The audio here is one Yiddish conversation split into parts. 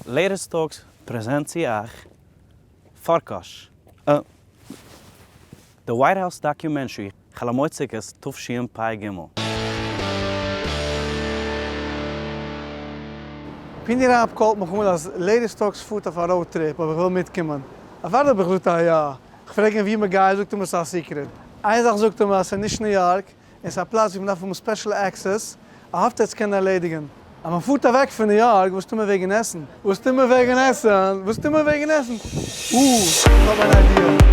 Latest Talks present צו אייך פארקאש א The White House documentary חול המועד סוכות תשפ ג. פיני רב call ט מיך אן אז Latest Talks פארט אויף א road trip אויב איך וויל מיטקומען. אוודאי האב איך געזאגט א יא. כ'פרעג אים ווי מ'גייט זאגט ער מיר ס'איז א secret. איין זאך זאגט ער מיר אז ס'איז נישט ניו יארק און ס'איז א פלאץ ווי מ'דארף האבן special access, ער האפט ער קען ערלעדיגען. אז מ'פארט אוועק פון ניו יארק וואס טוט מען וועגן עסן? וואס טוט מען וועגן עסן? וואס טוט מען וועגן עסן? אה, איך האב אן idea.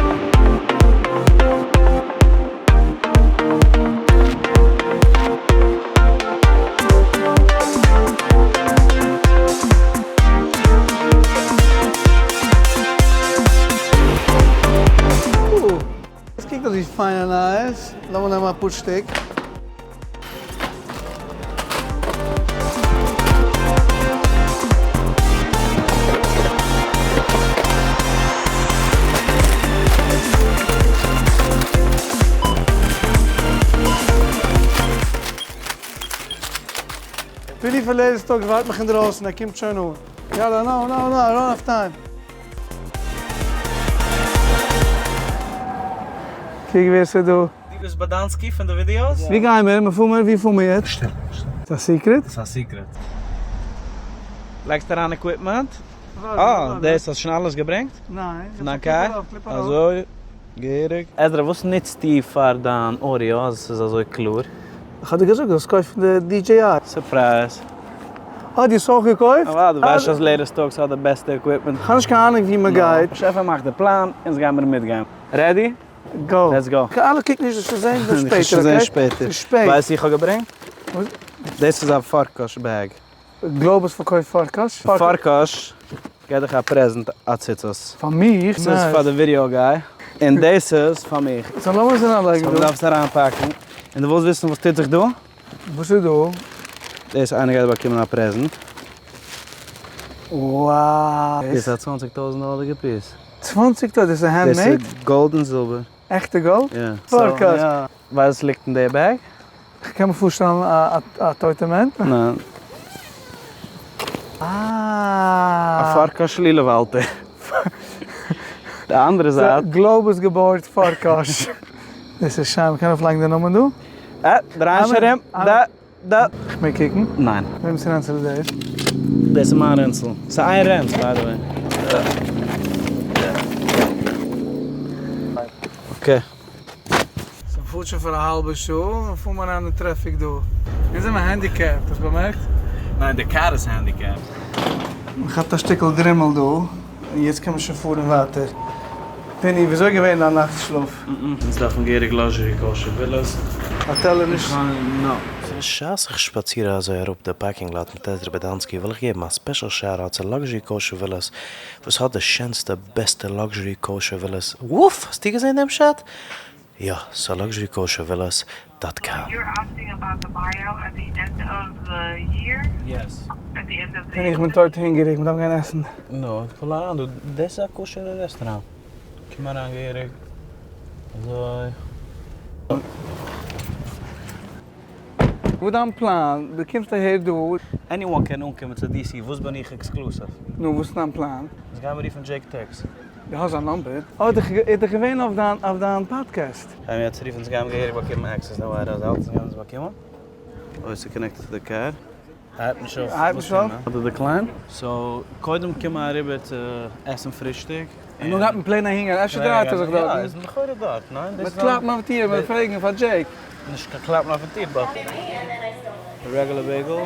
אה, עס קוקט אויס ווי פיינע נייעס, לאמיר נעמען אפאר שטיק. פיני פון Latest Talks ווארט מיך אינדרויסן, ער קומט שוין אן. יאללה, נאו נאו נאו, I don't have time. קוק ווער ס'איז דא. דו ביסט באדאנסקי פון די ווידיאוס? ווי גייען מיר? מיר פארן מיר? ווי פארן מיר יעצט? שטיל, שטיל. ס'איז א secret? ס'איז א secret. לייגסט אריין equipment? אה, דאס האסט שוין אלעס געברענגט? ניין. פון דיין קאר? אזוי. געהעריג. עזרא וואס נוצטו פאר דיין audio אז עס איז אזוי קלאר? איך האב דיר געזאגט זאלסט קויפן די DJI. Surprise. אה, דו האסט אויך געקויפט? אוודאי, דו ווייסט אז Latest Talks האט די בעסטע equipment. כ'האב נישט קיין אהנונג ווי מען גייט. שעפער מאכט די פלאן, אונז גיימיר מיטגיין. Ready? Go. Let's go. אלע קוק נישט, דאס זעהן מיר שפעטער, okay? ס'איז שפעט. ווייסט ווי איך האב געברענגט? דאס איז א פארקאש bag. גלאובוס פארקויפט פארקאש? פארקאש געט דיך א present א ציצית. פאר מיך? דאס איז פאר די video guy, און דאס איז פאר מיך. So לאמיר עס אריינלייגן דא. So מ'דארף עס אריינפאקן. און דו ווילסט וויסן וואס טוט זיך דא? וואס איז דא? דאס איינער גייט באקומען א present. Wow! דאס איז א צוואנציג טויזנט דאלערדיגע piece. צוואנציג טויזנט? דאס איז hand made? דאס איז גאלד און זילבער. עכטע גאלד? יא. פארקאש! ווייסט וואס ליגט אין די bag? כ'קען מיר פארשטעלן א טויטע מענטש. ניין. אה. א פארקאש לולב אלטער. די אנדערע זייט. גלאובוס געבוירט פארקאש. דאס איז שיין, מ'קען אויפלייגן די נאמען דא. אה, דריי נישט ארום. דא, דא. כ'מעג קוקן? ניין. וועמענס רענצל איז דאס? דאס איז מיין רענצל. ס'איז איין רענץ by the way. Okay. ס'פארט שוין פאר א האלבע שעה, און פאר מיר אריין אין traffic דא. מיר זענען handicapped, האסט באמערקט? ניין, די קאר איז handicapped. מען כאפט א שטיקל דרימל דא, און יעצט קען מען שוין פארן ווייטער. פיני, וויאזוי איז געווען דיין נאכט שלאף? אונז דארפן געהעריג luxury kosher villas. האטעל איז נישט. בשעת איך שפאציר אזוי אראפ די parking lot מיט עזרא באדאנסקי וויל איך געבן א special shout out צו Luxury Kosher Villas וואס האט די שענסטע בעסטע luxury kosher villas וואף! האסטו געזען דעם שאט? יא, סא Luxury Kosher Villas dot com. פיני איך בין טויט הונגעריג, מ'דארף גיין עסן. נו, pull אריין דא, דאס איז א כשר'ע רעסטוראנט. קום אריין געהעריג. אזוי. וואס דיין פלאן? דו קומסט אהער דא. Anyone קען אנקומען צו DC, וואס בין איך exclusive? נו, וואס איז דיין פלאן? אונז גיימיר רופן Jake Turx. דו האסט זיין number? אה, ער איז דאך געווען אויף דיין אויף דיין פאדקעסט. גיימיר יעצט רופן, אונז גיימיר געהעריג באקומען access די ווייער אז אלץ גיימיר עס באקומען. אוי ס'איז connected צו די קאר. הייבט נישט אויף. הייבט נישט אויף? אדער decline. So קודם קום אריבער צו עסן פרישטאג. און נאך גייט מען plan אהין גיין, אפשר דרייט ער זיך דארטן. יא, איז לכאורה דארט, ניין? מען קלאפט אויף טיר, מען פרעגן פאר Jake. נישט קיין קלאפן אויפן טיר, but. Regular bagel,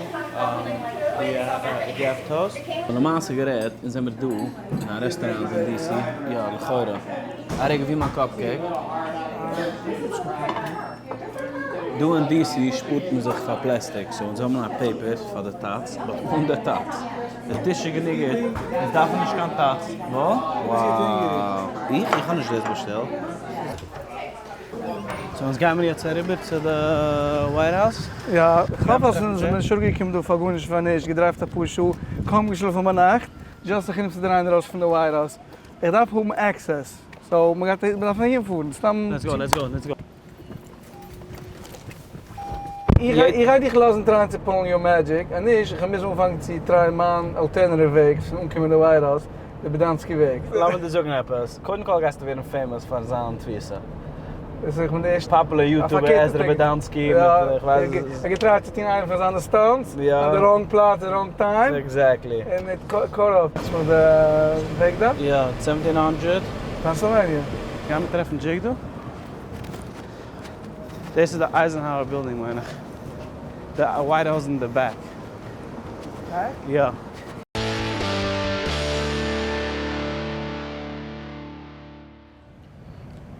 do you have toast? למעשה גערעדט, אונז זעמיר דא אין א רעסטוראנט אין DC, יא לכאורה. א רגע ווי מיין cupcake? דא אין DC שפארט מען זיך פאר פלעסטיק, so אונז האבן א paper פאר די טאץ, but אן די טאץ. די טיש איז גענוג גוט, אונז דארפן נישט קיין טאץ. וואו? Wow. איך? איך האב נישט דאס באשטעלט. So אונז גיימיר יעצט אריבער צו די White House. יא, איך האף אז אונז זעמיר נישט אראפגעקומען דא פאר גארנישט פאר נישט, געדרייווט אפאר שעה, קוים געשלאפן ביינאכט, just זיך אומצודרייען ארויס פון די White House. איך דארף האבן access, so מ'גייט מ'דארף אהינפארן, סתם. Let's go, let's go, let's go. איך גיי דיך לאזן try ען צו pull ן your magic, אז נישט, איך מוז אנפאנגן צו try ען מיין alternative וועג פון אנקומען די White House, די באדאנסקי וועג. לאמיר דיר זאגן עפעס, קודם כל גייסטו ווערן famous פאר זיין תפיסה. איך בין די ערשטע. Popular YouTuber עזרא באדאנסקי מיט איך ווייס. ער האט גע try ט צו טון איינע פון זיינע stunts, אין די wrong פלאץ, די wrong time. Exactly. און איט caught up מיט די וועג דארט. יא, 1700. פענסילוועניע. גיימיר טרעפן דזשעיק דא? דאס איז די Eisenhower building מיין איך. די White House אין די back. יא.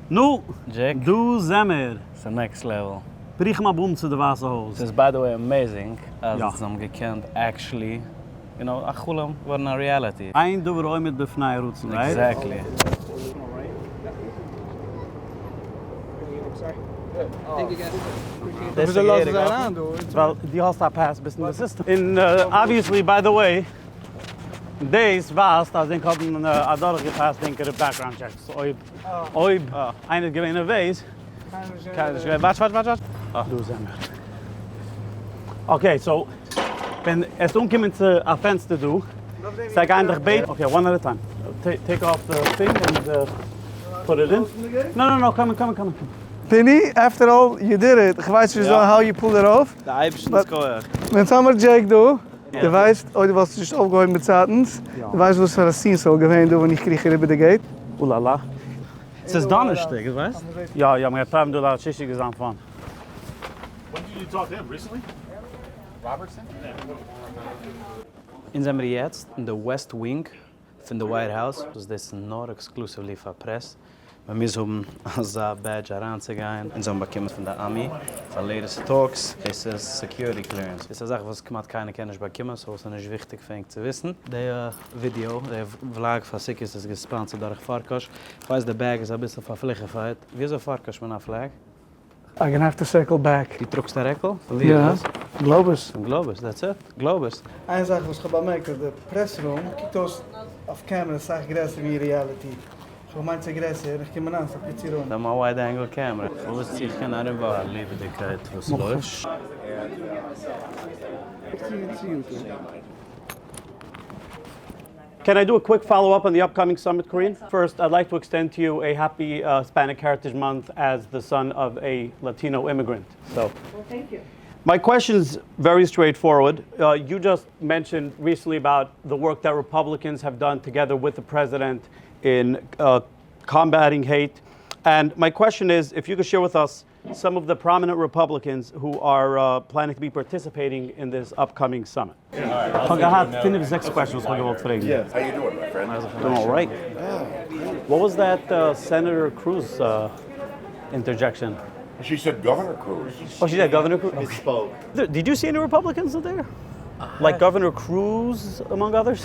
נו, דזשעק. דא זעמער. ס'איז next level. ברוכים הבאים צו די ווייסע הויז. ס'איז by the way amazing אז יא. זיי האבן געקענט actually, you know, א חלום געווארן א reality. אין דבר עומד בפני רצון, right? Exactly. וויאזוי לאזן זיי אריין דא? ווייל דו האסט א pass, ביסט אין די סיסטעם. און obviously by the way, דאס ווייזט אז ענק האבן אדורכגעפאסט ענקערע background checks. אויב אויב איינער איז געווען נערוועז. קיינער איז נישט געווען. Watch watch watch watch. דא זעמער. Okay, so ווען עס אנקומען צו א פענסטער דא, זיי גייען דיך בעטן. Okay, one at a time. Take off the thing and put it in. No no no, come come come. פיני, after all, you did it. איך ווייס נישט וויאזוי how you pulled it off. די אייבערשטנ'ס כח. אונז האמיר דזשעיק דא. דו ווייסט, אויב דו וואלסט נישט אויפגעהויבן באצייטנס, דו ווייסט וואס פאר א scene ס'וואלט געווען דא ווען איך קריך אריבער די gate. אולאלא. ס'איז דאנערשטאג, דו ווייסט? יא יא, מ'גייט טרייבן דא ליל שישי געזאמט fun. When did you talk to him? Recently? Robertson? אונז זעמיר יעצט אין די West Wing פון די White House, וואס דאס איז נאר exclusively פאר פרעס, מען מוז האבן אזא badge אריינצוגיין, אונז האבן באקומען פון די עמי פאר Latest Talks, דאס איז security clearance, דאס איז א זאך וואס כמעט קיינער קען נישט באקומען, so עס איז נישט וויכטיג פאר ענק צו וויסן. די ווידיאו, די vlog פאר סוכות איז גע sponsored דורך פארקאש, איך ווייס די bag איז אביסל פארפליכעפייט, ווי אזוי פארקאש מען א flag? I'm gonna have to circle back. דו טראגסט א רעקל? פון ווי יא, איז דאס? גלאבוס. פון גלאבוס, that's it, גלאבוס. איין זאך וואס כ'האב באמערקט אז די press room קוקט אויס אויף קעמערע סאך גרעסער ווי אין reality. כ'האב געמיינט ס'איז גרעסער, איך קום אריין ס'איז א פיצי room. זיי האבן א wide angle camera. פארוואס צו איך קען אריבער א לעבעדיגקייט וואס לויפט. Can I do a quick follow up on the upcoming summit, Karine? First, I'd like to extend to you a happy Hispanic Heritage Month as the son of a Latino immigrant. So, Well, thank you. My question is very straightforward. You just mentioned recently about the work that Republicans have done together with the president in combating hate. And my question is if you could share with us some of the prominent Republicans who are planning to be participating in this upcoming summit. כ'האב געהאט פינף זעקס questions וואס כ'האב געוואלט פרעגן. How you doing, my friend? Doing all right. What was that Senator Cruz interjection? She said Governor Cruz. Oh, she said Governor Cruz? Misspoke. Did you see any Republicans there? Like Governor Cruz, among others?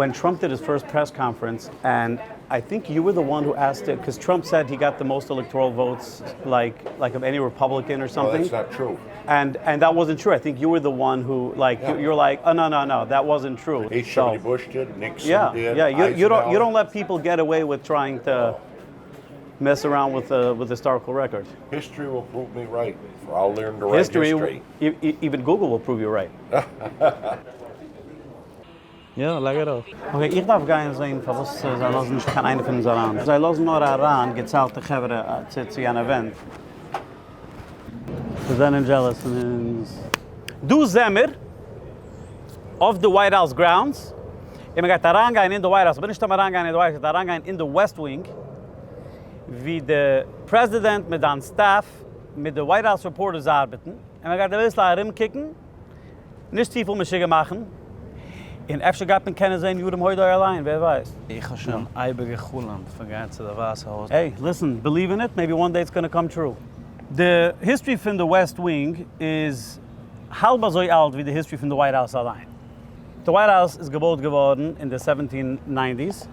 When Trump did his first press conference, and I think you were the one who asked it, because Trump said he got the most electoral votes, like of any Republican or No, something. that's not true. And that wasn't true. I think you were the one who like Yeah. you're like, oh no no no, that wasn't true. H. So- W. Bush did, Nixon yeah, did. yeah. You don't you Eisenhower. don't let people get away with trying to mess around with historical records. History will prove me right. For I'll learn to write History, history. even Google will prove you right. יא, לייג ארויף. Okay, איך דארף גיין זען פארוואס זיי לאזן נישט קיין איינער פון אונז אריין. זיי לאזן נאר אריין געציילטע חברה צו אן event. זיי זענען jealous פון אונז. דא זעמיר אויף די White House grounds, און מען גייט אריינגיין אין די White House, אבער נישט סתם אריינגיין אין די White House, מען גייט אריינגיין אין די West Wing, ווי די פרעזידענט מיט זיין staff מיט די White House reporters ארבעטן, און מען גייט אביסל ארומקוקן, נישט צופיל משוגע מאכן, און אפשר גייט מען קענען זען ירום הודו אליין, ווער ווייסט. איך האב שוין אייביג גע'חלומ'ט פון גיין צו די ווייסע הויז. Hey, listen, believe in it, maybe one day it's gonna come true. די history פון די West Wing איז האלב אזוי אלט ווי די history פון די White House אליין. די White House איז געבויט געווארן אין די seventeen nineties.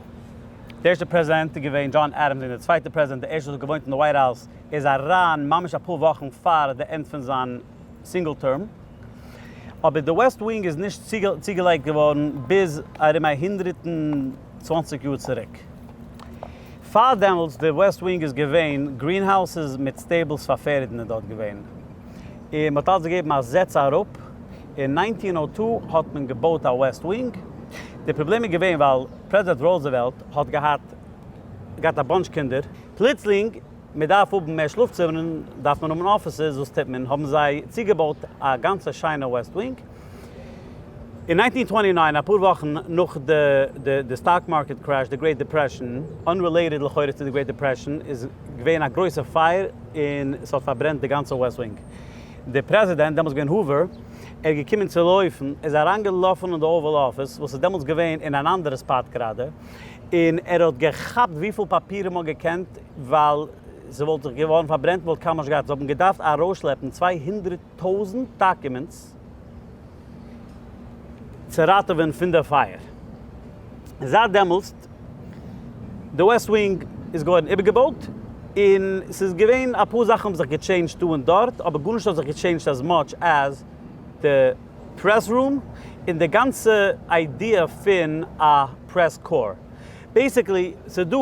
די ערשטע פרעזידענט איז געווען דזשאן עדעמס און די צווייטע פרעזידענט, די ערשטע וואס האט געוואוינט אין די White House, איז אריין ממש אפאר וואכן פאר די end פון זיין single term. אבער די West Wing איז נישט צוגעלייגט געווארן ביז ארום א 120 יאר צוריק. פאר דעמאלטס די West Wing איז געווען greenhouses מיט stables פאר פערדן איז דארט געווען. און מ'האט אלץ געגעבן א זעץ אראפ, אין 1902 האט מען געבויט א West Wing, די פראבלעם איז געווען ווייל פרעזידענט רוזעוועלט האט געהאט געהאט א bunch קינדער, פלוצלינג מען דארף האבן מער שלאף צימערן דארף מען האבן offices, וואס טוט מען? האבן זיי צוגעבויט א גאנצע שיינע West Wing. אין 1929, אפאר וואכן נאך די stock market crash, די Great Depression, unrelated לכאורה צו די Great Depression, איז געווען א גרויסע פייער און ס'האט פארברענט די גאנצע West Wing. דער פרעזידענט, דעמאלטס געווען הואווער, ער איז געקומען צו לויפן, ער איז אריינגעלאפן אין די Oval Office, וואס איז דעמאלטס געווען אין אן אנדערע spot גראדע, און ער האט געכאפט וויפיל פאפירן מ'האט געקענט, ווייל ס'וואלט זיך געווארן פארברענט, מ'וואלט קיינמאל נישט געהאט, זיי האבן געדארפט ארויסשלעפן 200,000 documents צו ראטעווען פון די פייער. זייט דעמאלסט, די West Wing איז געווארן איבערגעבויט, און ס'איז געווען אפאר זאכן האבן זיך גע change ט דא און דארט, אבער גארנישט האט זיך גע change ט as much as די press room און די גאנצע idea פון א press corps. Basically, ס'דא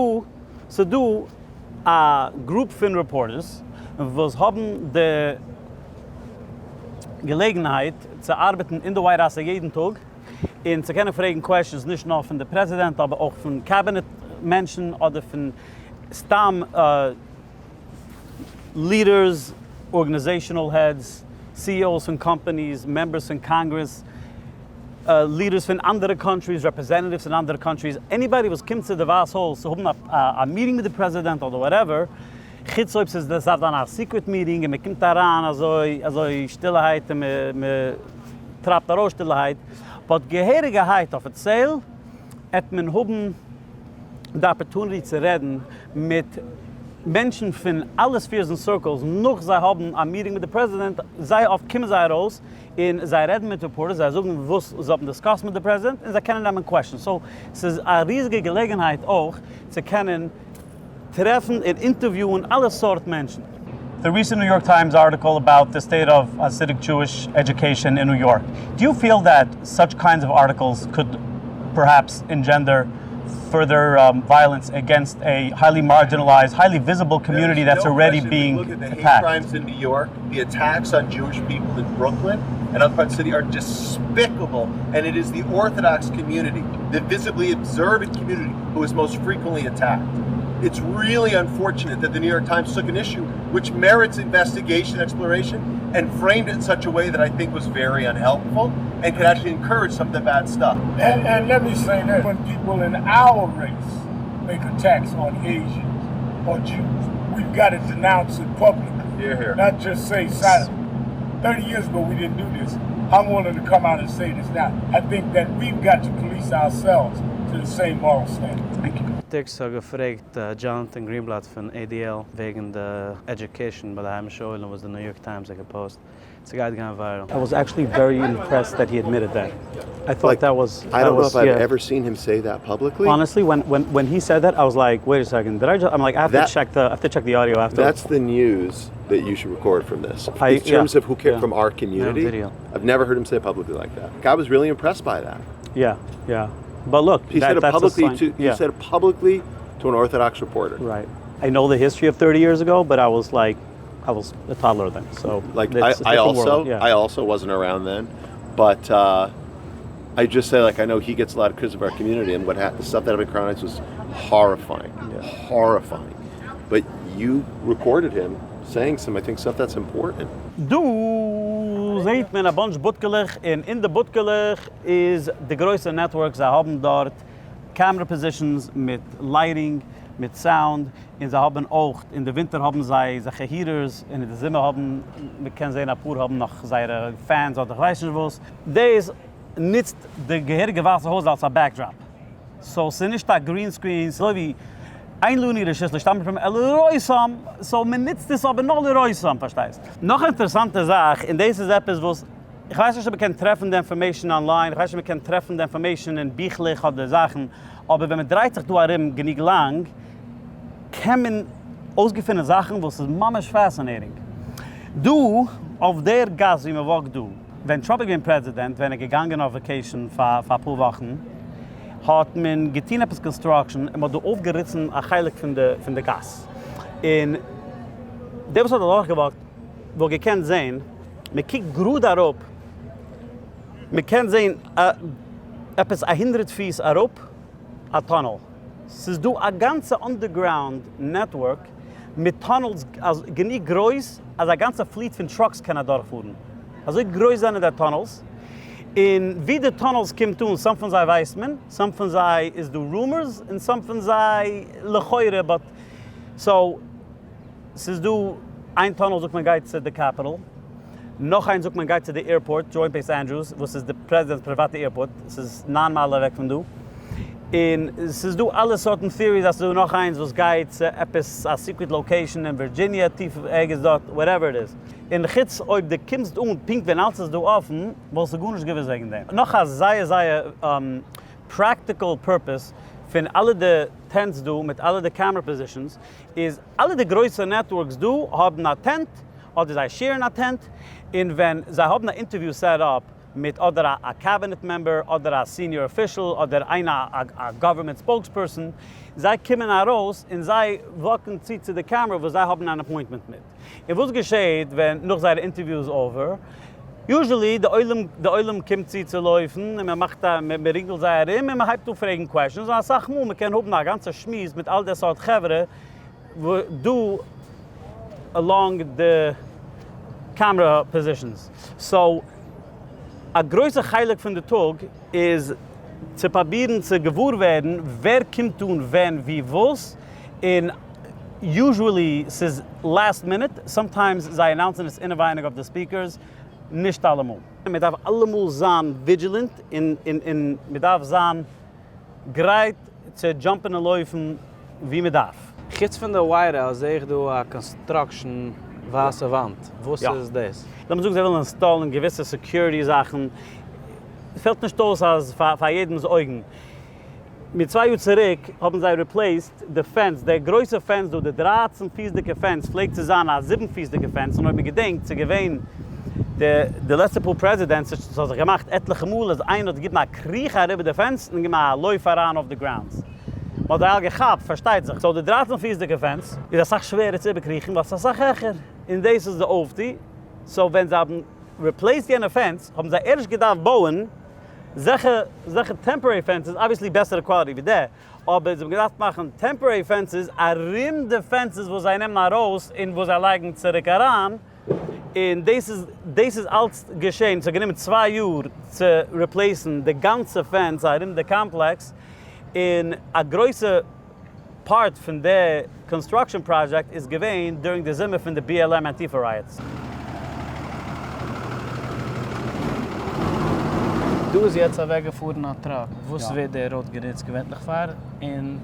ס'דא א group פון reporters וואס האבן די געלעגנהייט צו ארבעטן אין די White House א יעדן טאג, און צו קענען פרעגן questions נישט נאר פון די פרעזידענט אבער אויך פון קאבינעט מענטשן אדער פון סתם leaders, organizational heads, CEOs פון companies, members פון קאנגרעס, leaders פון אנדערע countries, representatives פון אנדערע countries, anybody וואס קומט צו די ווייס הויז צו האבן א meeting מיט די פרעזידענט אדער whatever, חוץ אויב ס'איז דאס דארף זיין א secret meeting און מ'קומט אריין אזוי אזוי שטילערהייט און מ'טרייבט ארויס שטילערהייט, but געהעריגערהייט אפיציעל עט מען האבן די opportunity צו רעדן מיט מענטשן פון אלע spheres און circles נאך זיי האבן א meeting מיט די פרעזידענט, זייער אפט קומען זיי ארויס און זיי רעדן מיט reporters, זיי זאגן וואס זיי האבן discussed מיט די פרעזידענט און זיי קענען נעמען questions, so ס'איז א ריזיגע געלעגנהייט אויך צו קענען טרעפן און אינטערוויוען אלע סארט מענטשן. The recent New York Times article about the state of Hasidic Jewish education in New York. Do you feel that such kinds of articles could perhaps engender further violence against a highly marginalized, highly visible community that's already being Look at the hate attacked? crimes in New York, the attacks on Jewish people in Brooklyn and other parts of the city are despicable, and it is the Orthodox community, the visibly observant community, who is most frequently attacked. It's really unfortunate that the New York Times took an issue which merits investigation, exploration, and framed it in such a way that I think was very unhelpful and could actually encourage some of the bad stuff. And, and let me say that when people in our race make attacks on Asians or Jews, we've got to denounce it publicly. Hear, hear. Not just say silently. 30 years ago, we didn't do this. I'm willing to come out and say this now. I think that we've got to police ourselves to the same moral standard. Thank you. טיקס האט געפרעגט דזשאנאטאן גרינבלאט פון ADL וועגן די education ביי די היימישע עולם וואס די New York Times האט גע post. ס'גייט גיין viral. I was actually very impressed that he admitted that. I thought Like, that was. I that don't know was, if I've yeah. ever seen him say that publicly. Honestly, when, when, when he said that, I was like, wait a second, did I just, I'm like, I have That- to check the, I have to check the audio after. That's the news that you should record from this. I- In terms yeah, of who cared yeah. from our community, video. I've never heard him say it publicly like that. I was really impressed by that. Yeah, yeah. But look, He that, said it that's a publicly sign- to yeah. he said it publicly to an Orthodox reporter. Right. I know the history of 30 years ago, but I was like, I was a toddler then. So Like I, it's a I different also world, yeah. I also wasn't around then, but uh, I just say like I know he gets a lot of criticism of our community and what happened, the stuff that happened in Crown Heights was horrifying, horrifying. But you recorded him saying some I think stuff that's important. דא זעט מען א bunch בודקעלעך און אין די בודקעלעך איז די גרויסע network, זיי האבן דארט camera positions מיט lighting, מיט sound, און זיי האבן אויך, אין די ווינטער האבן זיי זיכער heaters, און אין די זומער האבן, מען קען זען אפאר האבן נאך זייערע fans אדער כ'ווייס נישט וואס. דאס נוצט די געהעריגע ווייסע הויז אלס א backdrop. So ס'איז נישט א green screen, ס'איז אזוי ווי אין לנו רשות להשתמש בהם אלא לראותם, so מען נוצט עס אבער נאר לראותם, פארשטייסט? נאך א אינטערעסאנטע זאך, און דאס איז עפעס וואס איך ווייס נישט אויב מען קען טרעפן די information online, איך ווייס נישט אויב מען קען טרעפן די information אין ביכלעך אדער זאכן, אבער ווען מען דרייט זיך דא ארום גענוג לאנג, קען מען אויסגעפינען זאכן וואס איז ממש fascinating. דא, אויף דער גאס ווי מען walk ט דא, ווען טראמפ איז געווען פרעזידענט, ווען ער איז געגאנגען אויף vacation פאר אפאר וואכן, האט מען געטון עפעס construction און מען האט דא אויפגעריסן א חלק פון די פון די גאס. און דער וואס האט אדורכגע walk ט וואלט געקענט זען. מען קוקט גראד אראפ, מען קען זען עפעס א הונדרעט פיס אראפ א tunnel. ס'איז דא א גאנצע underground network מיט tunnels גענוג גרויס אז א גאנצע fleet פון trucks קען אדורכפארן. אזוי גרויס זענען די tunnels. און ווי די tunnels קומט אן, some פון זיי ווייסט מען, some פון זיי איז דא rumors, און some פון זיי לכאורה, but so ס'איז דא איין tunnel זאגט מען גייט צו די Capitol, נאך איינס זאגט מען גייט צו די airport, Joint Base Andrews, וואס איז די פרעזידענט'ס פריוואטע airport, ס'איז ניין מייל אוועק פון דא, און ס'איז דא אלע סארטן theories אז ס'איז דא נאך איינס וואס גייט צו עפעס א secret location אין ווירדזשיניע, טיף ערגעץ דארט, whatever it is. און חוץ אויב דו קומסט אן פונקט ווען אלס איז דא אפן, וואלסטו גארנישט געוואוסט וועגן דעם. נאך א זייער זייער practical purpose פון אלע די tents דא מיט אלע די camera positions איז, אלע די גרויסע networks דא האבן א tent אדער זיי share ן א tent, און ווען זיי האבן א interview set up מיט אדער א cabinet member אדער א senior official אדער איינע א government spokesperson, זיי קומען ארויס און זיי walk ן צו צו די קעמרע וואס זיי האבן אן appointment מיט. און וואס געשעהט ווען נאך זייער interview איז over? Usually די עולם די עולם קומט צו צו לויפן און מען מאכט א מען רינגלט זיי ארום און מען הייבט אן פרעגן questions און אסאך מאל מען קען האבן א גאנצע שמועס מיט אל די סארט חברה דא along די camera positions. So א גרויסע חלק פון די טאג איז צו פראבירן צו געוואר ווערן ווער קומט אן ווען ווי וואס און usually ס'איז last minute, sometimes זיי announce ן עס אינעווייניג אויף די speakers, נישט אלעמאל. מען דארף אלעמאל זיין vigilant און און מען דארף זיין גרייט צו jump ן און לויפן ווי מען דארף. חוץ פון די White House זעה איך דא א construction ווייסע וואנט, וואס איז דאס? לאמיר זאגן זיי ווילן install ן געוויסע security זאכן, פעלט נישט אויס אז פאר יעדעמס אויגן. מיט צוויי יאר צוריק האבן זיי replaced די fence, די גרויסע fence דא, די דרייצן פיסדיגע fence פלעגט צו זיין א זיבן פיסדיגע fence, און אויב מען געדענקט ס'איז געווען די די לעצטע פאר פרעזידענטס, ס'האט זיך געמאכט עטליכע מאל אז איינער האט געגעבן א קריך אריבער די fence און געגעבן א לויף אריין אויף די grounds, מען האט זיי אלע געכאפט פארשטייט זיך, so די דרייצן פיסדיגע fence איז אסאך שווערער צו איבערקריכן ווייל ס'איז אסאך העכער, און דאס איז די אויפטו, so ווען זיי האבן replaced יענע fence האבן זיי ערשט געדארפט בויען זעכע זעכע temporary fences, obviously בעסערע quality ווי די, אבער זיי האבן געדארפט מאכן temporary fences ארום די fences וואס זיי נעמען ארויס און וואס זיי לייגן צוריק אריין, און דאס איז דאס איז אלץ געשען, ס'האט גענומען צוויי יאר צו replace ן די גאנצע fence ארום די קאמפלעקס, און א גרויסע part פון די construction project איז געווען during די זומער פון די BLM Antifa riots. דא איז יעצט אוועק געפארן א truck, וואס ווערט די road גענוצט געווענטליך פאר, און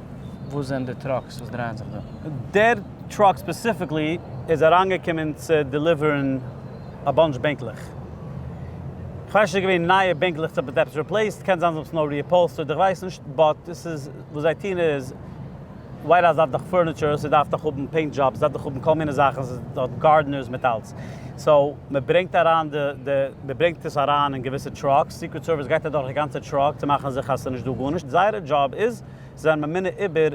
וואס זענען די trucks וואס דרייען זיך דא? דער truck specifically איז אריינגעקומען צו deliver ן א bunch בענקלעך. כ'ווייס נישט ס'איז געווען נייע בענקלעך צו עפעס replaced, קען זיין זיי האבן עס נאר reupholstered, איך ווייס נישט, but עס איז וואס זיי טוהן איז, White House דארף דאך furniture, ס'דארף דאך האבן paint jobs, ס'דארף דאך האבן כל מיני זאכן, ס'האט gardeners מיט אלס, so מ'ברענגט אריין די די מ'ברענגט עס אריין אין געוויסע trucks, Secret Service גייט אדורך די גאנצע truck צו מאכן זיכער אז ס'איז נישט דא גארנישט, זייערע דזשאב איז זיי זענען ממונה איבער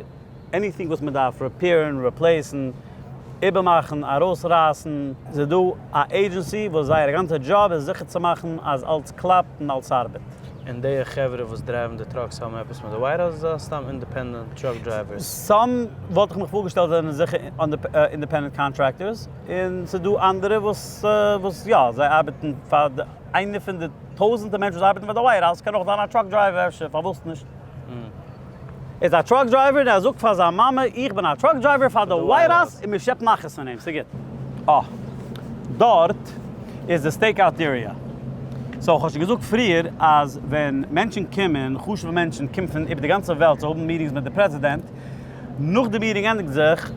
anything וואס מ'דארף repair ן, replace ן, איבערמאכן, ארויסרייסן. ס'איז דא א agency וואס זייער גאנצע דזשאב איז זיכער צו מאכן אז אלס קלאפט און אלס ארבעט. און די חברה וואס drive ן די trucks האבן עפעס מיט די White House אדער סתם independent truck drivers? Some וואלט איך מיך פארגעשטעלט זענען זיכער independent contractors, און ס'איז דא אנדערע וואס וואס יא זיי ארבעטן פאר די, איינער פון די טויזענטער מענטשן וואס ארבעטן פאר די White House קען אויך זיין א truck driver אפשר, פארוואס נישט? ער איז א truck driver און ער זאגט פאר זיין מאמע איך בין א truck driver פאר די White House און מען שעפט נחת פון אים, ס'גוט. אה. דארט איז די stakeout area. So כ'האב שוין געזאגט פריער אז ווען מענטשן קומען, חשוב'ע מענטשן קומען פון איבער די גאנצע וועלט צו האבן meetings מיט די פרעזידענט, נאך די meeting ענדיגט זיך,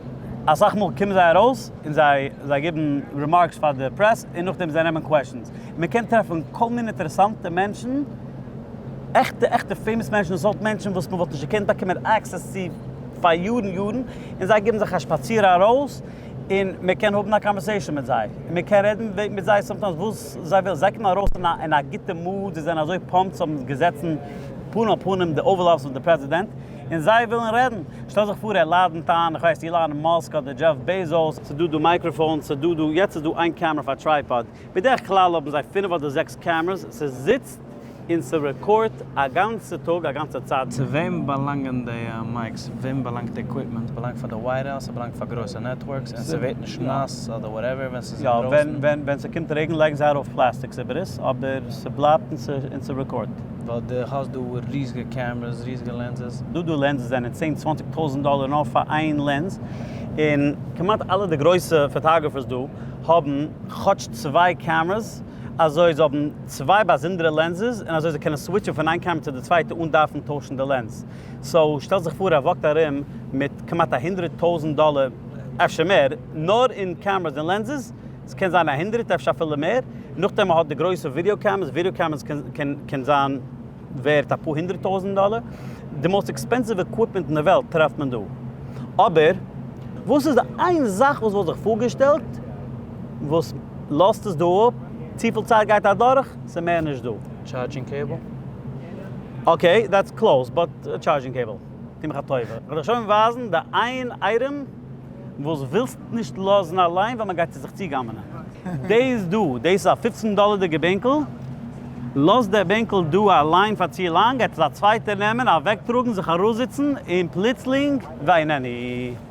אסאך מאל קומען זיי ארויס און זיי זיי גיבן remarks פאר די פרעס און נאכדעם זיי נעמען questions. מען קען טרעפן כל מיני אינטערעסאנטע מענטשן. עכטע עכטע famous מענטשן, סארט מענטשן וואס מען וואלט נישט געקענט באקומען access צו פאר יארן יארן, און זיי גיבן זיך א שפאציר ארויס, און מען קען האבן א conversation מיט זיי, און מען קען רעדן מיט זיי sometimes וואס זיי ווילן, זיי קומען ארויס אין א אין א גוטע mood, זיי זענען אזוי pumped צו האבן געזעצן פנים אל פנים די Oval Office מיט די פרעזידענט, און זיי ווילן רעדן. שטעל זיך פאר ער לאדענט איין, איך ווייס, אילאן מאסק אדער דזשעף בעזאוס, ס'איז דא דא microphones, ס'איז דא דא, יעצט איז דא איין קעמרע אויף א tripod, בדרך כלל האבן זיי פינף אדער זעקס cameras, ס'זיצט און ס' record ט א גאנצע טאג א גאנצע צייט. צו וועם באלאנגען די mics? וועם באלאנגט די equipment? באלאנגט פאר די ווייט האוז? ס'באלאנגט פאר גרויסע networks און ס'ווערט נישט נאס אדער whatever ווען ס'איז יא, אינדרויסן? ווען ווען ס'קומט רעגן לייגן זיי ארויף plastics איבער עס, אבער ס'בלייבט און ס' record ט. ווייל די האסט דא ריזיגע cameras, ריזיגע lenses. דא דא lenses זענען צען צוואנציג טויזענט דאלער נאר פאר איין lens, און כמעט אלע די גרויסע photographers דא האבן כאטש צוויי cameras, אזוי זיי האבן צוויי באזונדערע lenses און אזוי זיי קענען switch ען פון איין קעמרע צו די צווייטע אן דארפן טוישן די lens. So שטעל זיך פאר ער walk ט ארום מיט כמעט א הונדרעט טויזענט דאלער אפשר מער נאר אין cameras און lenses, ס'קען זיין א הונדרעט אפשר אפילו מער, נאכדעם מען האט די גרויסע video cameras, video cameras קען זיין ווערט אפאר הונדרעט טויזענט דאלער, די most expensive equipment אין די וועלט טרעפט מען דא. אבער וואס איז די איין זאך וואס וואלט זיך פארגעשטעלט וואס לאזט עס דא אפ, צופיל צייט גייט אדורך, ס'איז מער נישט דא. Charging cable? Okay, that's close, but charging cable. טו מיך א טובה, כ'וועל דיך שוין ווייזן די איין item וואס ווילסט נישט לאזן אליין ווייל מ'גייט צו זיך צוגנב'נען. דאס דא, דאס איז א פופצן דאלערדיגע בענקל, לאז דער בענקל דא אליין פאר צו לאנג, גייט עס א צווייטער נעמען, אוועקטראגן, זיך אראפזיצן, און פלוצלינג, ואיננו.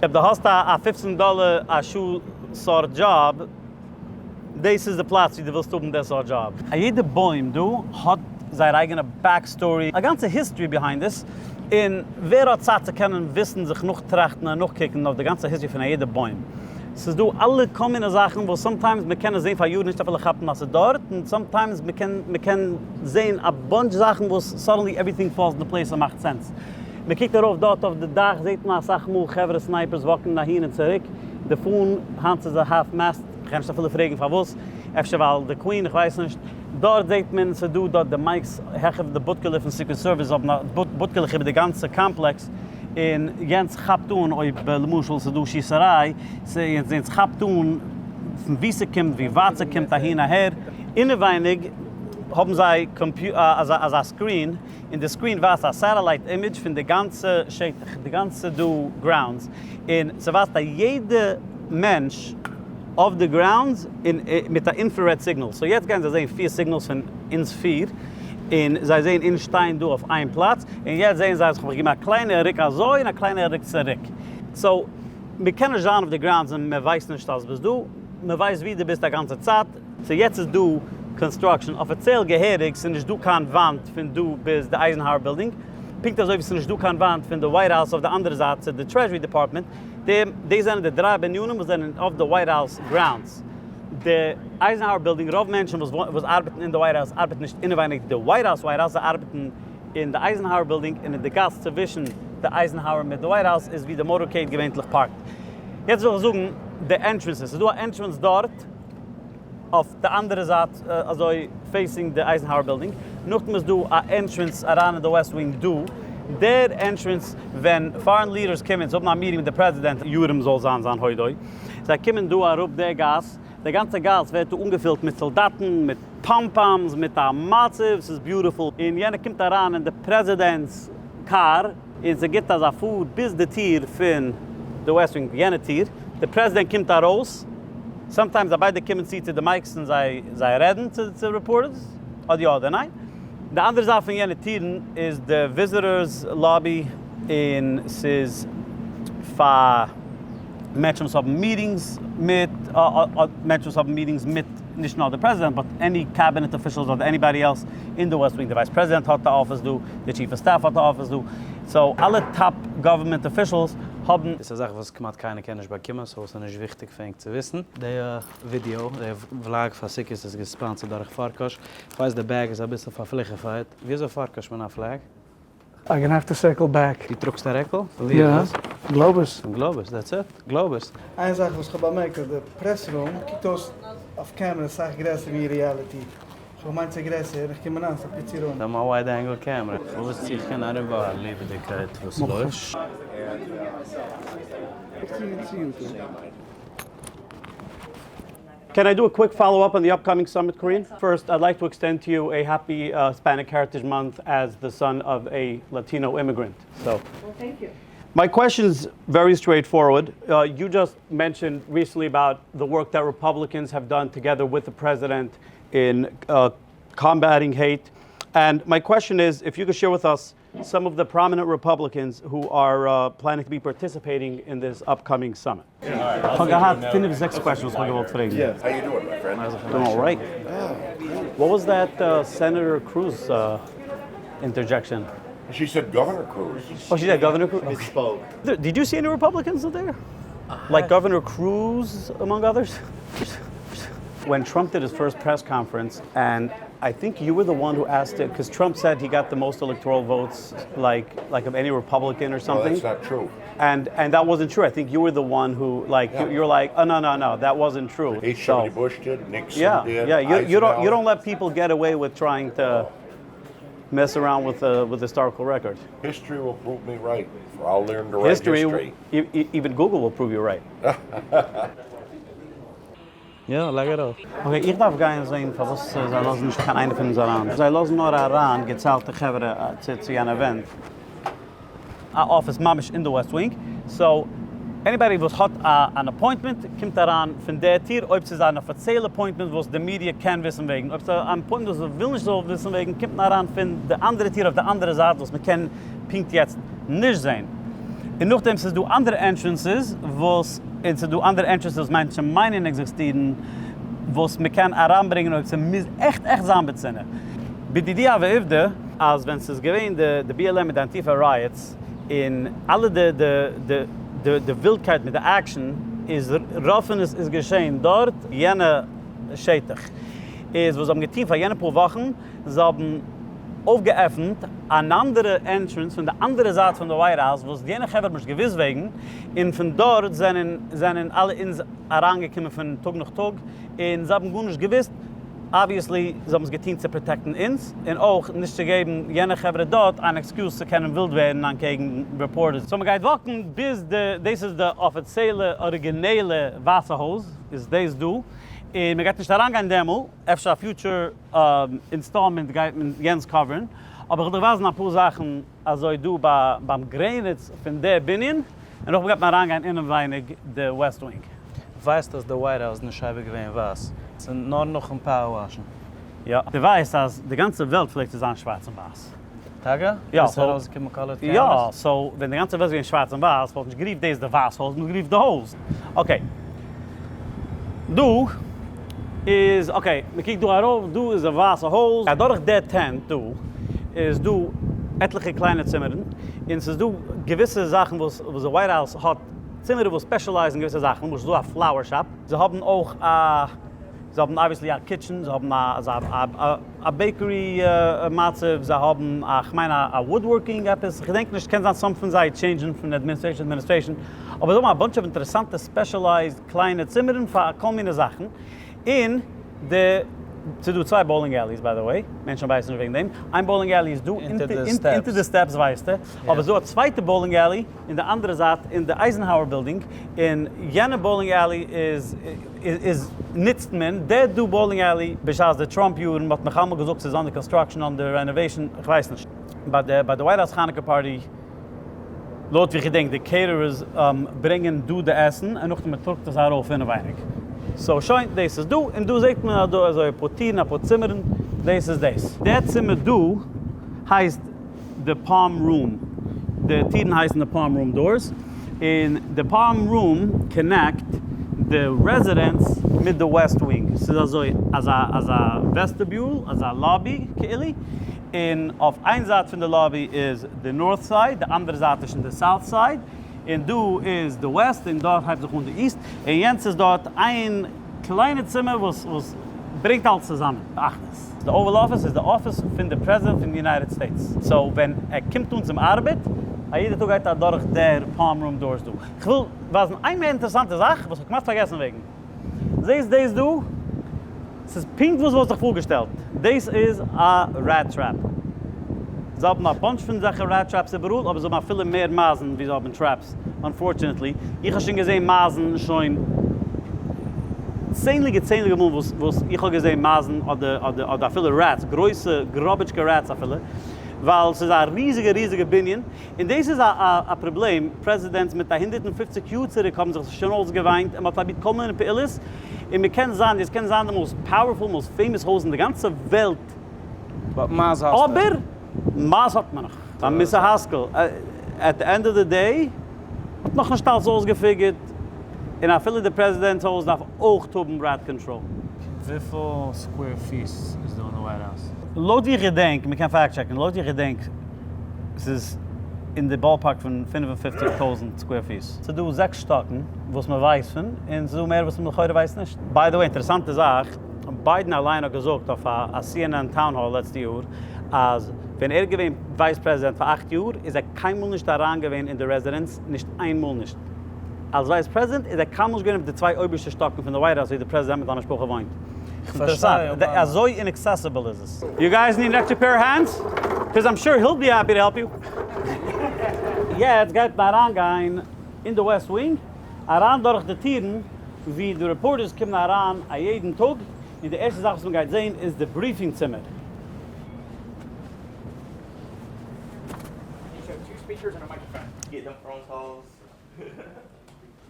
אויב דו האסט א פופצן דאלער א שעה סארט דזשאב, דאס איז די פלאץ ווי דו ווילסט האבן די סארט דזשאב. א יעדע בוים דא האט זייער אייגענע back story, א גאנצע history behind עס, און ווער האט צייט צו קענען וויסן, זיך נאכטראכטן און נאכקוקן אויף די גאנצע history פון א יעדע בוים. ס'איז דא אלע כל מיני זאכן וואס sometimes מ'קען עס זען פאר יארן נישט אפילו כאפן אז ס'איז דארט, און sometimes מ'קען מ'קען זען א bunch זאכן וואס suddenly everything falls into place און מאכט sense. מ'קוקט ארויף דארט אויף די דאך זעט מען אסאך מאל חברה snipers walk ן אהין און צוריק, די פאן היינט איז א half mast, כ'קען נישט אפילו פרעגן פארוואס, אפשר ווייל די queen, כ'ווייס נישט. דארט זעט מען ס'איז דא דארט די mics העכער די בודקעלע פון Secret Service האבן בודקעלעך איבער די גאנצע קאמפלעקס, און יענץ כאפט אן אויב למשל ס'איז דא שיסעריי, יענץ כאפט אן פון וואו ס'קומט, ווי ווייט ס'קומט, אהין אהער. אינעווייניג האבן זיי אזא screen, און די screen ווייזט א satellite image פון די גאנצע שטח, די גאנצע דא grounds, און ס'ווייזט א יעדע מענטש אויף די grounds און מיט א infrared signal, so יעצט גייען זיי זעהן פיר signals פון אונז פיר, און זיי זעהן אונז שטיין דא אויף איין פלאץ, און יעצט זעהן זיי אז כ'האב מיך געגעבן א קליינע ריק אזוי און א קליינע ריק צוריק, so מ'קען נישט זיין אויף די grounds און מ'ווייסט נישט אז ביסט דא, מ'ווייסט ווי דו ביסט א גאנצע צייט. So יעצט איז דא construction, אפיציעל געהעריג, ס'איז נישט דא קיין וואנט פון דא ביז די אייזענהאוער בילדינג, פונקט אזוי ווי ס'איז נישט דא קיין וואנט פון די ווייט האוז אויף די אנדערע זייט צו די טרעזשורי דעפארטמענט, די די זענען די דריי בנינים וואס זענען אויף די ווייט האוז grounds. די אייזענהאוער בילדינג, רוב מענטשן וואס וואס ארבעטן אין די ווייט האוז ארבעטן נישט אינעווייניג די ווייט האוז ווייט האוז, זיי ארבעטן אין די אייזענהאוער בילדינג און אין די גאס צווישן די אייזענהאוער מיט די ווייט האוז איז ווי די motorcade געווענטליך park ט. יעצט וויל איך זאגן די entrances, ס'איז דא א entrance דארט אויף די אנדערע זייט אזוי facing די אייזענהאוער בילדינג, נאכדעם איז דא א entrance אריין אין די וועסט ווינג דא, דער entrance ווען foreign leaders קומען צו האבן א meeting מיט די פרעזידענט, ירום זאל זיין זיין הודוי, זיי קומען דא אראפ די גאס, די גאנצע גאס ווערט דא אנגעפילט מיט סאלדאטן, מיט pom-poms, מיט א מצב, ס'איז beautiful, און יענער קומט אריין אין די פרעזידענט'ס קאר, און ס'גיבט אזא פאר ביז די טיר פון די וועסט ווינג, יענע טיר, די פרעזידענט קומט ארויס, sometimes זיי ביידע קומען צו צו די mics און זיי זיי רעדן צו צו reporters, אדער יא אדער ניין. די אנדערע זייט פון יענע טירן איז די visitors lobby און ס'איז פאר מענטשן וואס האבן meetings מיט מענטשן וואס האבן meetings מיט נישט נאר די פרעזידענט but any cabinet officials אדער anybody else אין די וועסט ווינג, די vice פרעזידענט האט א אפיס דא, די chief of staff האט א אפיס דא, so אלע top government officials האבן. דאס איז א זאך וואס כמעט קיינער קען נישט באקומען, so עס איז נישט וויכטיג פאר ענק צו וויסן. די ווידיאו, די vlog פאר סוכות איז גע sponsored דורך פארקאש. כ'ווייס די bag איז אביסל פארפליכעפייט. וויאזוי פארקאש מען א flag? I gonna have to circle back. דו טראגסט א רעקל? יא, גלאבוס. גלאבוס, that's it, גלאבוס. איין זאך וואס כ'האב באמערקט אז די press room קוקט אויס אויף קעמרע סאך גרעסער ווי אין reality. כ'האב געמיינט ס'איז גרעסער, איך קום אריין ס'איז א פיצי room. זיי האבן א wide angle camera. פארוואס צו איך קען אריבער א לעבעדיגקייט וואס לויפט. Can I do a quick follow up on the upcoming summit Karine? First, I'd like to extend to you a happy Hispanic Heritage Month as the son of a Latino immigrant. So, Well, thank you. My question is very straightforward. You just mentioned recently about the work that Republicans have done together with the president in combating hate. And my question is, if you could share with us some of the prominent Republicans who are planning to be participating in this upcoming summit. כ'האב געהאט פינף זעקס questions וואס כ'האב געוואלט פרעגן. How you doing, my friend? Doing alright. What was that Senator Cruz interjection? She said Governor Cruz. Oh, she said Governor Cruz? Misspoke. Did you see any Republicans there? Like Governor Cruz, among others? When Trump did his first press conference, and I think you were the one who asked it, because Trump said he got the most electoral votes, like like of any Republican or No, something. that's not true. And and that wasn't true. I think you were the one who like Yeah. you, you're like, oh no no no, that wasn't true. H.W. So- Bush did, Nixon yeah, did. yeah. You, you don't you Eisenhower. don't let people get away with trying to mess around with the with historical record. History will prove me right, for I'll learn to write History, history. even Google will prove you right. יא, לייג ארויף. Okay, איך דארף גיין זעהן פארוואס זיי לאזן נישט קיין איינער פון אונז אריין. זיי לאזן נאר אריין געציילטע חברה צו צו אן event. א אפיס ממש אין די West Wing, so anybody וואס האט א אן appointment קומט אריין פון די טיר, אויב ס'איז אן אפיציעלע appointment וואס די מידיע קען וויסן וועגן, אויב ס'איז אן appointment וואס מ'וויל נישט זאל וויסן וועגן קומט מען אריין פון די אנדערע טיר אויף די אנדערע זייט וואס מ'קען פונקט יעצט נישט זעהן. און נאכדעם ס'איז דא אנדערע entrances וואס און ס'איז דא אנדערע entrances וואס מענטשן מיינען עקזיסטירן וואס מ'קען אריינברענגען אויב ס'מוז עכט עכט זיין בצנעה. בדידי הוה עובדא אז ווען ס'איז געווען די BLM מיט די אנטיפא riots און אלע די די די די ווילדקייט מיט די action איז רוב פון עס איז געשען דארט יענע שטח איז וואס זיי האבן געטון פאר יענע פאר וואכן זיי האבן אויפגעעפנט אן אנדערע entrance פון די אנדערע זייט פון די White House וואס יענע חברה האבן נישט געוואוסט וועגן, און פון דארט זענען זענען אלע אונז אריינגעקומען פון טאג נאך טאג, און זיי האבן גארנישט געוואוסט, obviously זיי האבן עס געטון צו protect ן אונז, און אויך נישט צו געבן יענע חברה דארט אן excuse צו קענען ווילד ווערן אנטקעגן reporters. So מ'גייט walk ן ביז די, דאס איז די אפיציעלע אריגינעלע ווייסע הויז איז דאס דא, און מ'גייט נישט אריינגיין דעמאלט, אפשר א future installment גייט מען יענץ cover ן, אבער איך וועל דיר ווייזן אפאר זאכן אזוי דא ביים גרעניץ פון די בנין, און נאכדעם גייט מען אריינגיין אינעווייניג די West Wing. ווייסט אז די White House איז נישט אייביג געווען ווייס, ס'איז נאר נאכן power wash ן. יא. דו ווייסט אז די גאנצע וועלט פלעגט צו זיין שווארץ און ווייס? טאקע? יא. ביז ס'איז ארויסגעקומען colored cameras? יא, so ווען די גאנצע וועלט איז געווען שווארץ און ווייס וואלט נישט גערופט דאס די ווייס הויז, מ'וואלט גערופט די הויז. Okay. דא איז, okay, מ'קוקט דא ארויף, דא איז די ווייסע הויז. אדורך די tent דא איז דא עטליכע קליינע צימערן, און ס'איז דא געוויסע זאכן וואס וואס די White House האט צימערן וואס specialize ן געוויסע זאכן, למשל ס'איז דא א flower shop, זיי האבן אויך א. זיי האבן obviously א kitchen, זיי האבן א א bakery מצב, זיי האבן א כ'מיין א woodworking עפעס, כ'געדענק נישט, קען זיין some פון זיי change ן פון administration צו administration, אבער זיי האבן א bunch of אינטערעסאנטע specialized קליינע צימערן פאר כל מיני זאכן, און די, ס'איז דא צוויי bowling alleys by the way, מענטשן ווייסן נישט וועגן דעם, איין bowling alley איז דא אונטער די steps ווייסטו, אבער ס'איז דא א צווייטע bowling alley אין די אנדערע זייט אין די Eisenhower building, און יענע bowling alley איז איז נוצט מען די דא bowling alley בשעת די טראמפ יארן, מ'האט מיך אלעמאל געזאגט ס'איז under construction under renovation, כ'ווייס נישט. ביי די ביי די White House חנוכה party לויט ווי כ'געדענק די caterers ברענגען דא די עסן און נאכדעם מ'טראגט עס ארויף אינעווייניג. So שוין דאס איז דא און דא זעט מען אז דא אזוי אפאר טירן אפאר צימערן דאס איז דאס. די צימער דא הייסט די Palm Room, די טירן הייסן די Palm Room doors, און די Palm Room connect די residence מיט די West Wing, ס'איז אזוי אזא אזא vestibule, אזא lobby כאילו, און אויף איין זייט פון די lobby איז די north side, די אנדערע זייט איז שוין די south side, און דא איז די west און דארט הייבט זיך אן די east, און יענץ איז דארט איין קליינע צימער וואס וואס ברענגט אלס צוזאמען באחדות. די Oval Office איז די אפיס פון די פרעזידענט פון די United States, so ווען ער קומט אן צום ארבעט א יעדע טאג גייט ער אדורך דער Palm Room doors דא. כ'וויל ווייזן איין מער אינטערעסאנטע זאך וואס כ'האב כמעט פארגעסן וועגן. זעסט דאס דא? ס'איז פונקט וואס וואלסט דיך פארגעשטעלט. דאס איז א rat trap. זיי האבן א bunch פון אזעלכע rat traps איבעראל, אבער זיי האבן אפילו מער מייזן ווי זיי האבן traps, unfortunately. איך האב שוין געזען מייזן שוין. צענדליגע צענדליגע מאל וואס וואס איך האב געזען מייזן אדער אדער אדער אפילו rats, גרויסע גראביטשקע rats אפילו, ווייל ס'איז א ריזיגע ריזיגע בנין, און דאס איז א א א פראבלעם, פרעזידענטס מיט א 150 יאר צוריק האבן זיך שוין אויסגעוויינט און מ'האט פראבירט כל מיני פעולות, און מ'קען זיין, דאס קען זיין די most powerful most famous הויז אין די גאנצע וועלט, but מייז האסטו. אבער מייז האט מען נאך. א מוסר השכל, at the end of the day האט נאכנישט אלס אויסגעפיגערט, און אפילו די פרעזידענט'ס הויז דארף אויך האבן rat control. וויפיל square פיס איז דא אין די White House? לויט ווי איך געדענק, מען קען fact check ן, לויט ווי איך געדענק ס'איז אין די ballpark פון 55,000 square פיס. ס'איז דא זעקס שטאקן וואס מען ווייסט פון, און ס'איז דא מער וואס מען לכאורה ווייסט נישט. by the way, אינטערעסאנטע זאך, ביידען אליין האט געזאגט אויף א CNN town hall לעצטע יאר, אז ווען ער איז געווען vice president פאר 8 יאר איז ער קיינמאל נישט אריין געווען אין די רעזידענץ, נישט איין מאל נישט. אלס vice president איז ער קיינמאל נישט געווען אויף די צוויי אויבערשטע שטאקן פון די White House ווי די פרעזידענט מיט זיין משפחה וואוינט. כ'פארשטיי אינטערעסאנט, אזוי inaccessible איז עס. You guys need an extra pair of hands? Cause I'm sure he'll be happy to help you. יעצט גייט מען אריינגיין אין די West Wing, אריין דורך די טירן ווי די reporters קומען אריין א יעדן טאג, און די ערשטע זאך וואס מען גייט זען איז די briefing צימער.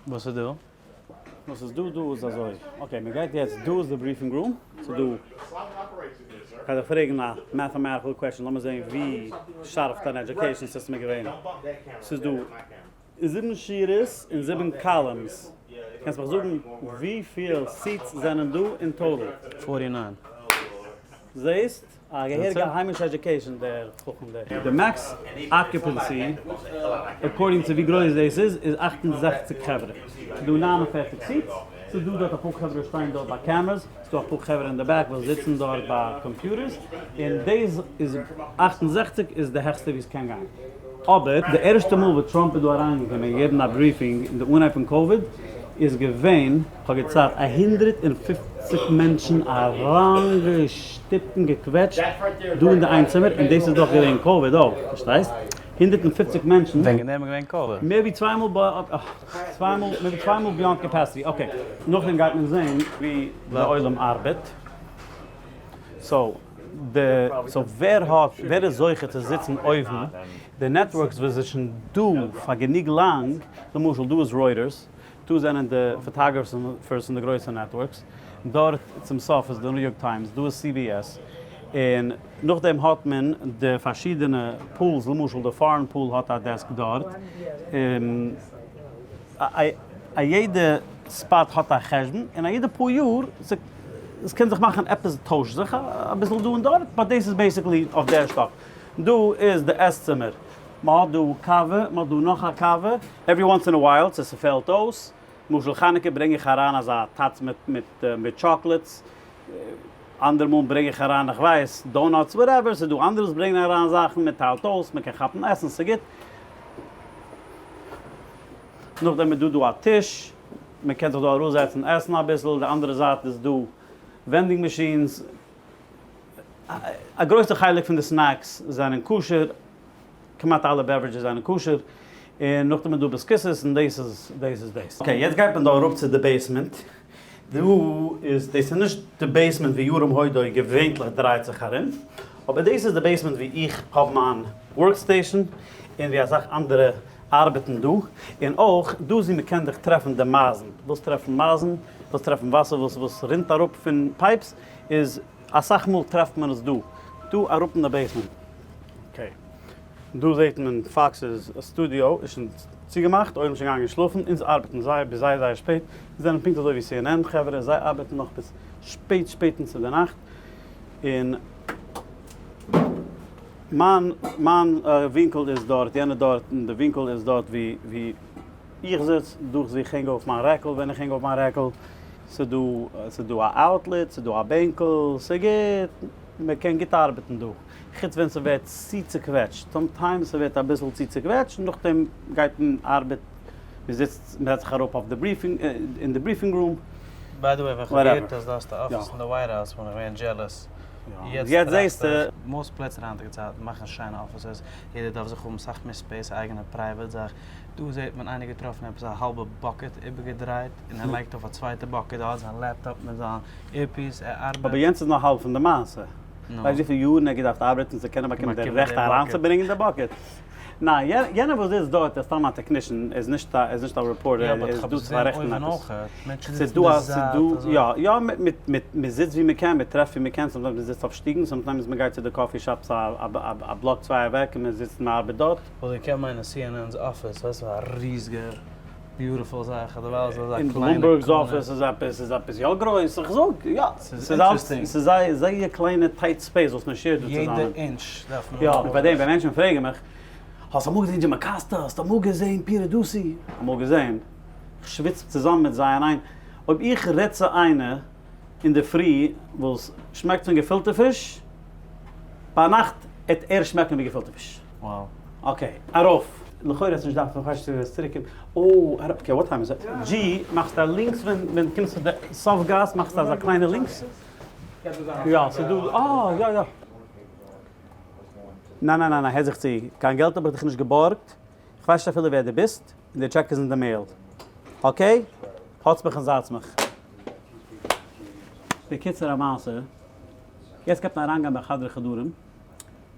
וואס איז דא? וואס איז דא דא איז אזוי, okay מען גייט יעצט, דא איז די briefing room, ס'איז דא, כ'גיי דיך פרעגן א mathematical question, לאמיר זען ווי שארף דיין education system איז געווען, ס'איז דא זיבן שורות און זיבן columns, קענסט מיך זאגן וויפיל seats זענען דא אין total? 49. זעהסט? א געהעריגע היימישע education דער חכם דער. די max occupancy according צו ווי גרויס דאס איז איז 68 חברה. ס'איז דא 49 seats, ס'איז דא דארט אפאר חברה שטיין דארט ביי cameras, ס'איז דא אפאר חברה אין די back וואס זיצן דארט ביי computers, און דאס איז 68 איז די העכסטע ווי עס קען גיין. אבער די ערשטע מאל וואס טראמפ איז דא אריינגעקומען און געגעבן א briefing אין די אנהייב פון קאוויד איז געווען, כ'האב געציילט, א 150 מענטשן אריינגעשטופט און געקוועטשט דא אין די איין צימער, און דאס איז דאך געווען קאוויד אויך, פארשטייסט? 150 מענטשן. ווען גענוי איז געווען קאוויד? מער ווי צוויי מאל צוויי מאל, מער ווי צוויי מאל beyond capacity, okay. נאכדעם גייט מען זען ווי די עולם ארבעט. so די so ווער האט ווער איז זוכה צו זיצן אויבן? די networks וואס זיצן דא פאר גענוג לאנג, למשל דא איז Reuters, דא זענען די photographers פון די גרויסע networks, דארט צום סוף איז די New York Times, דא איז CBS, און נאכדעם האט מען די פארשידענע pools, למשל די foreign pool האט א desk דארט, א יעדע spot האט א חשבון, און א יעדע פאר יאר, עס קען זיך מאכן עפעס טוישט זיך אביסל דא און דארט, but דאס איז basically אויף דער שטאק. דא איז די עס צימער, מען האט דא קאווע, מען האט דא נאך א קאווע, every once in a while צו ס'פעלט אויס, למשל חנוכה ברענג איך אריין אזא טאץ מיט מיט מיט chocolates, אנדערע מאל ברענג איך אריין איך ווייס donuts whatever, ס'איז דא אנדערע וואס ברענגען אריין זאכן, מען טיילט אויס, מען קען כאפן עסן, ס'גוט. נאכדעם איז דא דא א טיש, מען קען זיך דא אראפזעצן עסן אביסל, די אנדערע זייט איז דא vending machines, א גרויסע חלק פון די snacks זענען כשר, כמעט אלע beverages זענען כשר, און נאכדעם איז דא ביסקיסעס און דאס איז דאס איז דאס. okay יעצט גייט מען דא אראפ צו די basement, דא איז דאס איז נישט די basement ווי ירום הודו געווענטליך דרייט זיך ארום, אבער דאס איז די basement ווי איך האב מיין work station און ווי אסאך אנדערע ארבעטן דא, און אויך דא איז ווי מען קען זיך טרעפן די מייזן, ווילסט טרעפן מייזן, ווילסט טרעפן וואסער וואס וואס רינט אראפ פון pipes, איז אסאך מאל טרעפט מען עס דא, דא אראפ אין די basement. Okay, דא זעט מען Fox's studio איז שוין צוגעמאכט, עולם שוין געגאנגען שלאפן, אונז ארבעטן זייער ביז זייער זייער שפעט, אונז זענען פונקט אזוי ווי CNN חברה, זיי ארבעטן נאך ביז שפעט שפעט אינצו די נאכט, און מיין מיין ווינקל איז דארט, יענער דארט, און די ווינקל איז דארט ווי ווי איך זיץ, דא איך הענג אויף מיין רעקל ווען איך הענג אויף מיין רעקל, ס'דא ס'דא א outlet, ס'דא א בענקל, ס'גוט, מ'קען גוט ארבעטן דא, חוץ ווען ס'ווערט צו צוקוועטשט, sometimes ס'ווערט אביסל צו צוקוועטשט, נאכדעם גייט מען ארבעט, מ'זיצט, מ'זעצט זיך אראפ אויף די briefing, אין די briefing room. By the way ווען כ'האב געהערט אז דו האסט א אפיס אין די White House בין איך געווען jealous. יעצט זעסטו. Most פלעצער היינטיגע צייטן מאכן שיינע offices, יעדער דארף זיך האבן סאך מער space, א אייגענע private זאך. דא זעט מען איינער געטראפן עפעס א האלבע bucket איבערגעדרייט און ער לייגט אויף א צווייטע bucket, ער האט זיין laptop מיט זיין earpiece, ער ארבעט. אבער יענץ איז נאר האלב פון די מעשה. ווייסט וויפיל יארן ער האט געדארפט ארבעטן צו קענען באקומען די רעכט אריינצוברענגען די bucket? ניין, יענער וואס זיצט דארט איז סתם א technician, ער איז נישט א, ער איז נישט א reporter, ער איז דא צו פאררעכטן עפעס. ס'איז דא א, ס'איז דא, יא, יא, מען זיצט ווי מען קען, מען טרעפט ווי מען קען, sometimes מען זיצט אויף שטיגן, sometimes מען גייט צו די coffee shops א בלאק צוויי אוועק און מען זיצט און מען ארבעט דארט. וואלט געקענט מיינען CNN's אפיס, ווייסט וואס א ריזיגע beautiful זאך, אדערווייל איז אזא אין קליינע Bloomberg's corner. אפיס איז עפעס איז עפעס יא גרויס, איך זאג יא, ס'איז ס'איז אלץ interesting. ס'איז זייער זייער קליינע tight space וואס מען share ט דא יעדע צוזאמען. אינטש דארף מען יא, האבן. פאר דעם ווען מענטשן פרעגן מיך, האסט אמאל געזען דזשים אקאסטא? האסט אמאל געזען פיטער דוסי? אמאל געזען? איך שוויץ צוזאמען מיט זיי אינאיין, אויב איך רעד צו איינער אינדערפרי וואס שמעקט פון געפילטע פיש, ביינאכט עט ער שמעקן ווי געפילטע פיש. Wow. Okay, ארויף. לכאורה האסט נישט דארפן, כ'ווייס נישט צו וועסט צוריק קומען. אוי, אראפ, okay, what time is it? G, מאכסט א לינקס ווען ווען קומסט צו די סוף גאס מאכסטו אזא קליינע לינקס. יא, ס'איז דא, אה, יא יא. ניין ניין ניין, הער זיך צו, קיין געלט האב איך דיך נישט געבארגט, כ'ווייס נישט אפילו ווער דו ביסט, און די טשעק איז אין די mail. Okay? האטס מיך און זייטס מיך. בקיצור המעשה, יעצט גייט מען אריינגיין ביי חדרי חדרים,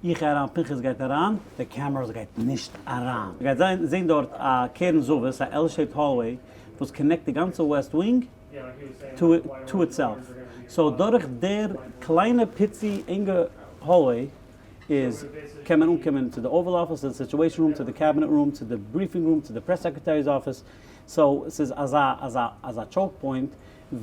איך גיי אריין, פנחס גייט אריין, די cameras גייט נישט אריין. מ'גייט זעהן דארט א קרן זווית, א L shaped hallway, וואס connect די גאנצע West Wing to itself. So דורך דער קליינע פיצי ענגע hallway איז קען מען אנקומען צו די Oval Office, צו די Situation Room, צו די Cabinet Room, צו די briefing room, צו די press secretary's office, so ס'איז אזא אזא אזא choke point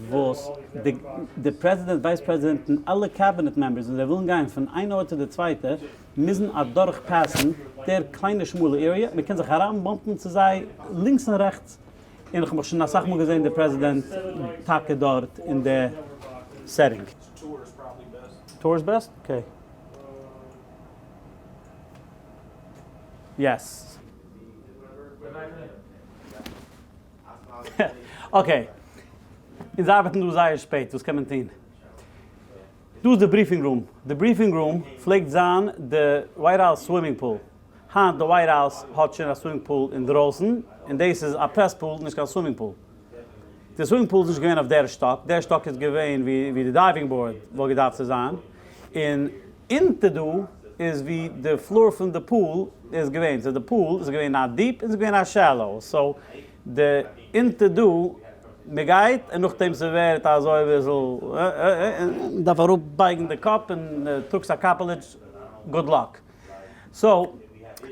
וואס די די פרעזידענט, vice פרעזידענט און אלע cabinet members ווען זיי ווילן גיין פון איין ארט צו די צווייטע מוזן אדורך pass ן דער קליינע שמאלע area, מען קען זיך אריין bump ן צו זיי לינקס און רעכטס, און כ'האב מיך שוין אסאך מאל געזען די פרעזידענט טאקע דארט אין די setting. Tour is best? Okay. Yes. Okay. אונז ארבעטן דא זייער שפעט, וואס קען מען טון? דא איז די briefing room. די briefing room פלעגט זיין די White House swimming pool. היינט די White House האט שוין א swimming pool אינדרויסן, און דאס איז א press pool, נישט קיין swimming pool. די swimming pool איז נישט געווען אויף דער שטאק, דער שטאק איז געווען ווי די diving board וואלט געדארפט צו זיין, און אונטער דא איז ווי די floor פון די pool איז געווען, so די pool איז געווען א deep און ס'איז געווען א shallow, so די אונטער דא מ'גייט און נאכדעם ס'ווערט אזוי אביסל מ'דארף אראפ בייגן די קאפ און טראגסט א קאפעליטש, good luck. So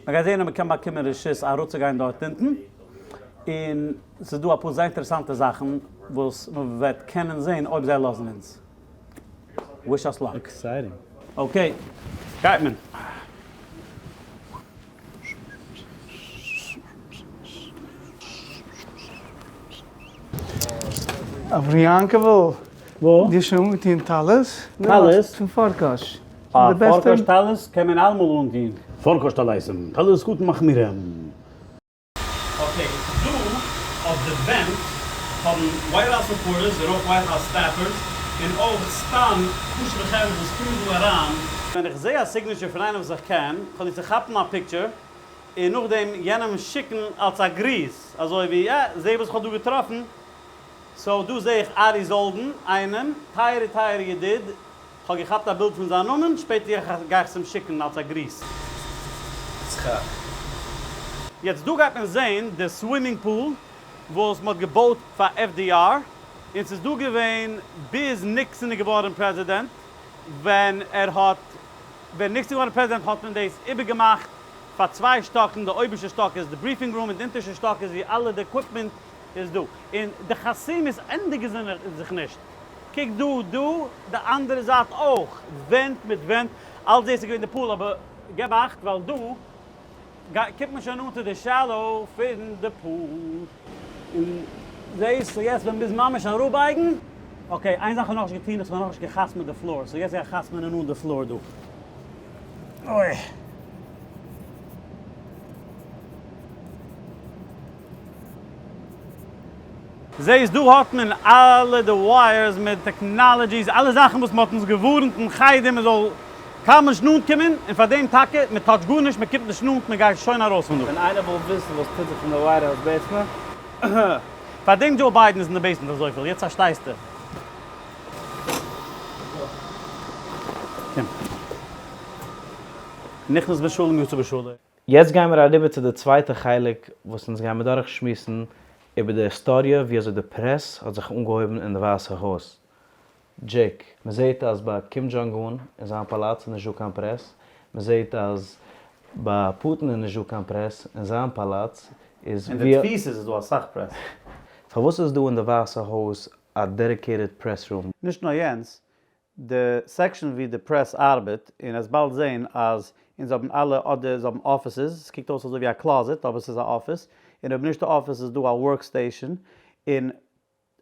מ'גייט זעהן אויב מ'קען באקומען רשות אראפצוגיין דארט אונטן, און ס'איז דא אפאר זייער אינטערעסאנטע זאכן וואס מ'וועט קענען זעהן אויב זיי לאזן אונז. Wish us luck. Exciting. Okay, גייט מען. אברהם יעקב'ל, וואו? דו האסט שוין אנגעטון טלית? טלית? פון פארקאש. א פארקאש טלית קען מען אלעמאל אנטון. פארקאש טליתים, טלית קטן מחמירים. Okay, דא אויף די ווענט האבן White House reporters און אויך White House staffers און אויך סתם חשוב'ע חברה וואס קומען דא אריין. ווען איך זעה א signature פון איינעם וואס איך קען, כ'האב ליב צו כאפן א picture און נאכדעם יענעם שיקן אלס א גריס, אזוי ווי אה, זעה וואס כ'האב דא געטראפן. So דא זעה איך ארי זאלדן, איינעם, טייערע טייערע ידיד, כ'האב געכאפט א בילד פון זיין נאמען, שפעטער גיי איך עס אים שיקן אלס א גריס. שכח. יעצט דא גייט מען זעהן די swimming pool וואס מ'האט געבויט פאר FDR, און ס'איז דא געווען ביז ניקסאן איז געווארן פרעזידענט, ווען ער האט ווען ניקסאן איז געווארן פרעזידענט האט מען דאס איבערגעמאכט פאר צוויי שטאקן, די אויבערשטע שטאק איז די briefing room און די אונטערשטע שטאק איז ווי אלע די equipment איז דא, און די חתימות ענדיגן זיך נישט. קוק דא דא, די אנדערע זייט אויך, ווענט מיט ווענט, אלץ דאס איז געווען די pool, אבער געב אכט ווייל דא קומט מען שוין אן צו די shallow פון די pool. און זעהסט, so יעצט ווען מ'מוז ממש אראפבייגן, okay, איין זאך האב איך נאכנישט געטון, איך האב נאכנישט גע'חתמ'עט די floor, so יעצט גיי איך חתמ'נען אן די floor דא. אוי. זעהסט דא האט מען אלע די wires מיט technologies אלע זאכן וואס מען האט אונז געווארנט אין חדר מען זאל קיינמאל נישט נאנט קומען און פאר דעם טאקע מען touch ט גארנישט מען קומט נישט נאנט מען גייט שוין ארויס פון דא. ווען איינער וויל וויסן וואס טוט זיך אין די White House basement. פאר דעם דזשאו ביידען איז אין די basement אזויפיל יעצט פארשטייסטו. קום. נכנס בשלום יצא בשלום. יעצט גייען מיר אריבער צו די צווייטע חלק וואס אונז גיימיר דורך שמועסן איבער די היסטאריע ווי אזוי די פרעס האט זיך אנגעהויבן אין די ווייסע הויז. דזשעיק. מען זעהט אז ביי קים דזשאנג אן אין זיין פאלאץ איז נישט דא קיין פרעס, מען זעהט אז ביי פוטין איז נישט דא קיין פרעס אין זיין פאלאץ, איז אין די תפיסות איז דא אסאך פרעס. פארוואס איז דא אין די ווייסע הויז א dedicated press room? נישט נאר יענץ, די section ווי די פרעס ארבעט, און עסט באלד זעהן אז אונז האבן אלע אדער זיי האבן אפיסעס, עס קוקט אויס אזוי ווי א closet אבער עס איז א אפיס, און אויב נישט די אפיס איז דא א work station, און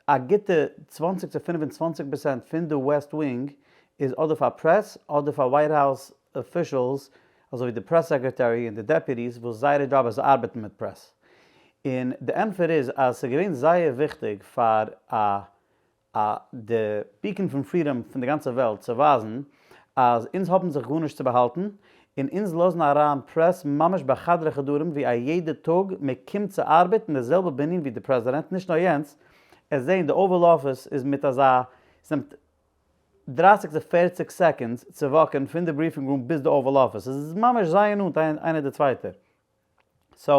א גוטע 20 צו 25 פערצענט פון די West Wing איז אדער פאר פרעס אדער פאר White House officials אזוי ווי די press secretary און די deputies וואס זייערע דזשאב איז ארבעטן מיט פרעס. און די ענטפער איז אז ס'איז געווען זייער וויכטיג פאר א א די beacon פון freedom פון די גאנצע וועלט צו ווייזן אז אונז האבן זיך גארנישט צו באהאלטן און אונז לאזן אריין פרעס ממש בחדרי חדרים ווי א יעדע טאג מען קומט צו ארבעט אין די זעלבע בנין ווי די פרעזידענט נישט נאר יענץ עס זעהן די Oval Office איז מיט אזא ס'נעמט 30 צו 40 seconds צו walk ען פון די briefing room ביז די Oval Office עס איז ממש זייער נאנט איינער די צווייטער. so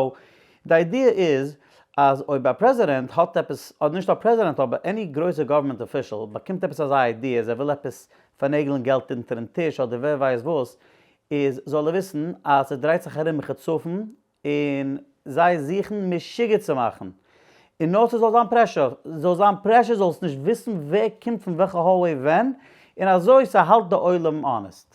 די idea איז אז אויב א פרעזידענט האט עפעס, אדער נישט א פרעזידענט אבער any גרויסע government official באקומט עפעס אזא idea אז ער וויל עפעס פארנעגלען געלט אונטערן טיש אדער ווער ווייסט וואס, איז זאל ער וויסן אז ס'דרייט זיך ארום מחוצפים און זיי זוכן משוגע צו מאכן. און נאר ס'זאל זיין pressure, זאל זיין pressure זאלסט נישט וויסן ווער קומט פון וועלכע hallway ווען, און אזוי ס'האלט די עולם honest.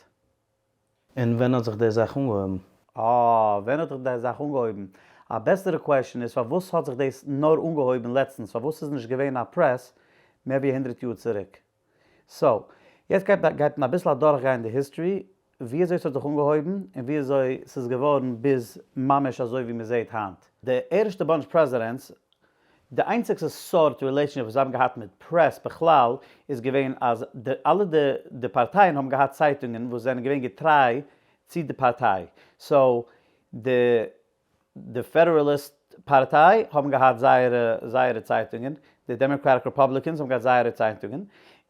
און ווען האט זיך די זאך אנגעהויבן? אה, ווען האט זיך די זאך אנגעהויבן? א בעסערע question איז פארוואס האט זיך דאס נאר אנגעהויבן לעצטנס, פארוואס איז נישט געווען א פרעס מער ווי הונדרעט יאר צוריק? so, יעצט גייט גייט מען אביסל אדורכגיין די history ווי אזוי ס'האט זיך אנגעהויבן און ווי אזוי ס'איז געווארן ביז ממש אזוי ווי מ'זעהט היינט. די ערשטע bunch פרעזידענטס די איינציגסטע סארט relationship וואס זיי האבן געהאט מיט פרעס בכלל איז געווען אז די אלע די די פארטייען האבן געהאט צייטונגען וואס זענען געווען געטריי צו די פארטיי so די די Federalist פארטיי האבן געהאט זייערע זייערע צייטונגען די Democratic Republicans האבן געהאט זייערע צייטונגען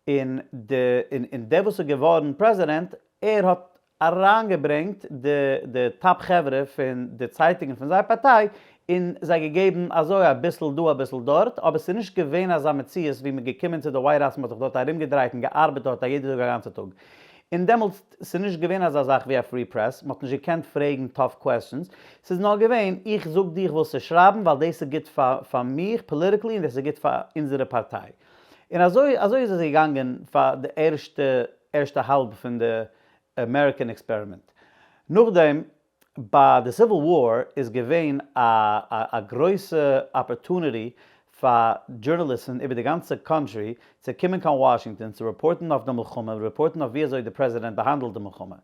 און די און דער וואס איז געווארן פרעזידענט ער האט אריינגעברענגט די די top חברה פון די צייטונגען פון זייער פארטיי און זיי געגעבן אזוי אביסל דא אביסל דארט, אבער ס'איז נישט געווען אזא מציאות ווי מ'איז געקומען צו די White House מ'האט זיך דארט ארומגעדרייט און געארבעט דארט א יעדע טאג א גאנצע טאג. און דעמאלטס ס'איז נישט געווען אזא זאך ווי א free press, מ'האט נישט געקענט פרעגן tough questions, ס'איז נאר געווען איך זאג דיך וואס צו שרייבן ווייל דאס איז גוט פאר פאר מיך politically און דאס איז גוט פאר אונזערע פארטיי. און אזוי אזוי איז עס געגאנגען פאר די ערשטע ערשטע האלב פון די American experiment. נאכדעם ביי די Civil War איז געווען א א גרויסע opportunity פאר דזשורנאליסטן איבער די גאנצע קאנטרי צו קומען קיין וואשינגטאן צו רעפארטן אויף די מלחמה, רעפארטן אויף ווי אזוי די פרעזידענט באהאנדלט די מלחמה.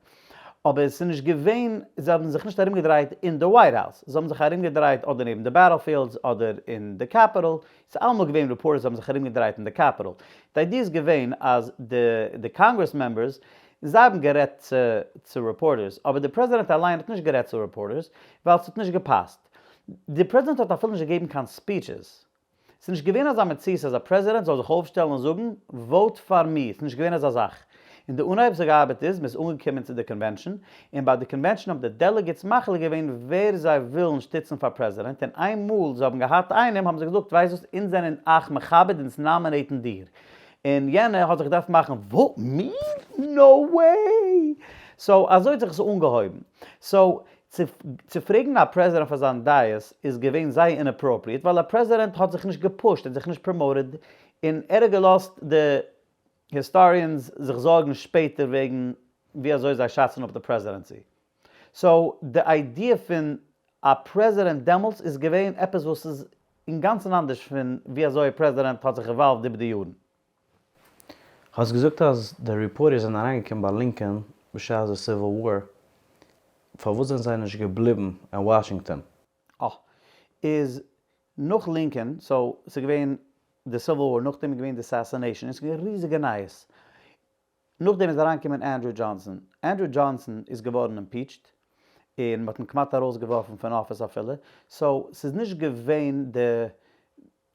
אבער עס איז נישט געווען, זיי האבן זיך נישט ארומגעדרייט אין די White House, זיי האבן זיך ארומגעדרייט אדער נעבן די battlefields אדער אין די קעפיטאל, ס'איז אלעמאל געווען reporters האבן זיך ארומגעדרייט אין די קעפיטאל. די idea איז געווען אז די די קאנגרעס members זיי האבן גערעדט צו צו reporters, אבער די פרעזידענט אליין האט נישט גערעדט צו reporters ווייל ס'האט נישט געפאסט. די פרעזידענט האט אפילו נישט געגעבן קיין speeches. ס'איז נישט געווען אזא מציאות אז א פרעזידענט זאל זיך אויפשטעלן און זאגן vote פאר מיר, ס'איז נישט געווען אזא זאך. אין די אנהייב ס'האט געארבעט איז מ'איז אנגעקומען צו די convention, און ביי די convention האבן די delegates מחליט געווען ווער זיי ווילן שטיצן פאר פרעזידענט, און איינמאל זיי האבן געהאט איינעם האבן זיי געזאגט ווייסט וואס אונז זענען אייך מכבד אונז nominate ן דיר, און יענער האט זיך געדארפט מאכן וואט? מיר? no way! so אזוי האט זיך עס אנגעהויבן. so צו פרעגן א פרעזידענט פאר זיין דעות איז געווען זייער inappropriate ווייל א פרעזידענט האט זיך נישט געפושט, ער האט זיך נישט promoted, און ער האט געלאזט די historians זיך זארגן שפעטער וועגן ווי אזוי זיי שאצן אפ די presidency. so די idea פון א פרעזידענט דעמאלטס איז געווען עפעס וואס איז אינגאנצן אנדערש פון ווי אזוי א פרעזידענט האט זיך evolved איבער די יארן. האסט געזאגט אז די reporters זענען אריינגעקומען ביי לינקאן בשעת די Civil War, פארוואס זענען זיי נישט געבליבן אין וואשינגטאן? אה, איז נאך לינקאן, so ס'איז געווען. די Civil War, נאכדעם איז געווען די assassination, און ס'איז געווען ריזיגע נייעס. נאכדעם איז אריינגעקומען ענדרו דזשאנסאן, ענדרו דזשאנסאן איז געווארן impeached, און מ'האט אים כמעט ארויסגעווארפן פון אפיס אפילו, so ס'איז נישט געווען די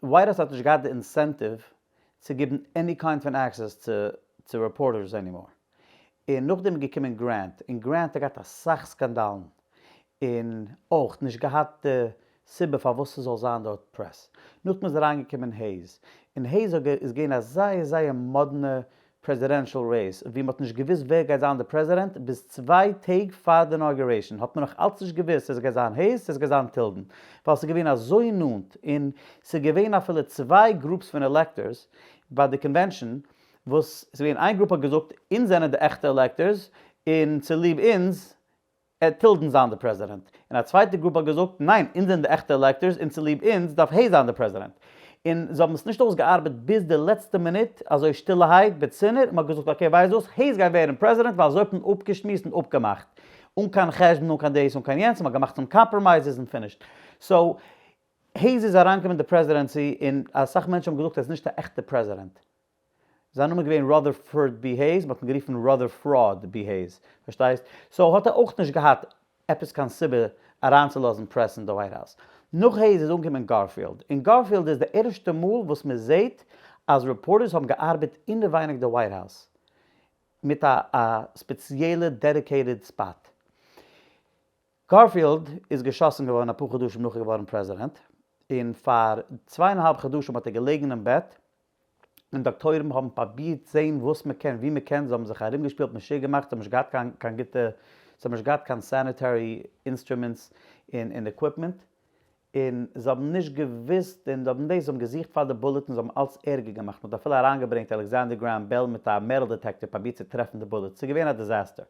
ווייט האוז האט נישט געהאט די incentive צו גיבן any kind פון access צו reporters anymore. און נאכדעם איז געקומען גרענט, און גרענט האט געהאט אסאך סקאנדאלן, און אויך נישט געהאט די סיבה פארוואס ס'זאל זיין דארט פרעס. נאכדעם איז אריינגעקומען העיז, און העיז איז געווען א זייער זייער מאדנע presidential race ווי מ'האט נישט געוואוסט ווער גייט זיין די פרעזידענט ביז צוויי טעג פאר די inauguration האט מען נאך אלץ נישט געוואוסט צו עס גייט זיין העיס צו עס גייט זיין טילדען ווייל ס'איז געווען אזוי נאנט און ס'איז געווען אפילו צוויי groups פון electors ביי די convention וואס ס'איז געווען איין group האט געזאגט אונז זענען די עכטע electors און צוליב אונז עט טילדען זיין די פרעזידענט, און א צווייטע group האט געזאגט ניין אונז זענען די עכטע electors און צוליב אונז דארף העיס זיין די פרעזידענט, און זיי האבן עס נישט אויסגעארבעט ביז די לעצטע מינוט אזוי שטילערהייט בצנעא, און מען האט געזאגט okay ווייסט וואס העיס גייט ווערן פרעזידענט ווייל אזוי האט מען אפגעשמועסט און אפגעמאכט, אן קיין חשבון אן קיין דאס אן קיין יענץ, מען האט געמאכט some compromises און finished. So העיס איז אריינגעקומען אין די presidency און אסאך מענטשן האבן געזאגט ער איז נישט א עכטע פרעזידענט, זיין נאמען איז געווען ראדערפארד בי העיס, מ'האט אים גערופן ראדערפראד בי העיס, פארשטייסט? So האט ער אויך נישט געהאט עפעס קיין סיבה אריינצולאזן פרעס אין די ווייט האוז. נאך העיס איז אנגעקומען גארפיעלד, און גארפיעלד איז די ערשטע מאל וואס מ'זעהט אז reporters האבן געארבעט אינעווייניג די ווייט האוז, מיט א א ספעציעלע dedicated spot. גארפיעלד איז געשאסן געווארן אפאר חדשים נאך ער געווארן פרעזידענט, און פאר צוויי און א האלב חדשים האט ער געלעגן אין בעט, און דאקטוירים האבן פרובירט זעהן וואס מען קען ווי מען קען, זיי האבן זיך ארומגעשפילט משוגע געמאכט, זיי האבן נישט געהאט קיין קיין גוטע, זיי האבן נישט געהאט קיין sanitary instruments און און equipment, און זיי האבן נישט געוואוסט און זיי האבן דאס, זיי האבן געזוכט פאר די bullet און זיי האבן אלץ ערגער געמאכט, מען האט אפילו אריינגעברענגט אלעקסאנדער גראהאם בעל מיט א metal detector פרובירט צו טרעפן די bullet, ס'איז געווען א disaster,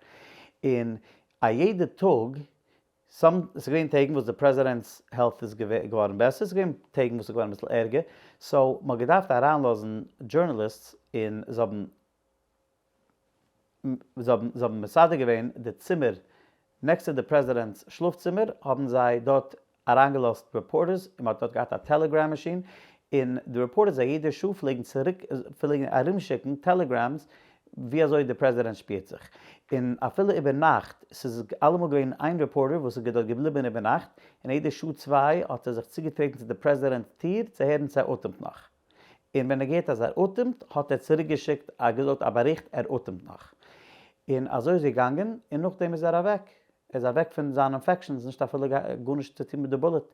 און א יעדע טאג some, ס'איז געווען טעגן וואס די פרעזידענט'ס health איז געווארן בעסער, ס'איז געווען טעגן וואס איז געווארן אביסל ערגער, so מ'האט געדארפט אריינלאזן journalists און זיי האבן זיי האבן זיי האבן מסדר געווען די צימער next צו די פרעזידענט'ס שלאף צימער האבן זיי דארט אריינגעלאזט reporters און מ'האט דארט געהאט א telegram מאשין און די reporters א יעדע שעה פלעגן צוריק פלעגן ארומשיקן telegrams ווי אזוי די פרעזידענט שפירט זיך, און אפילו איבער נאכט, ס'איז אלעמאל געווען איין reporter וואס איז דארט געבליבען איבער נאכט, און יעדע שעה צוויי האט ער זיך צוגעטרעטן צו די פרעזידענט'ס טיר צו הערן צו ער אטעמט נאך, און ווען ער געהערט אז ער אטעמט האט ער צוריק געשיקט א געזאגט א באריכט ער אטעמט נאך, און אזוי איז געגאנגען, און נאכדעם איז ער אוועק, ער איז אוועק פון זיינע infections, נישט אפילו גארנישט צו טון מיט די bullet,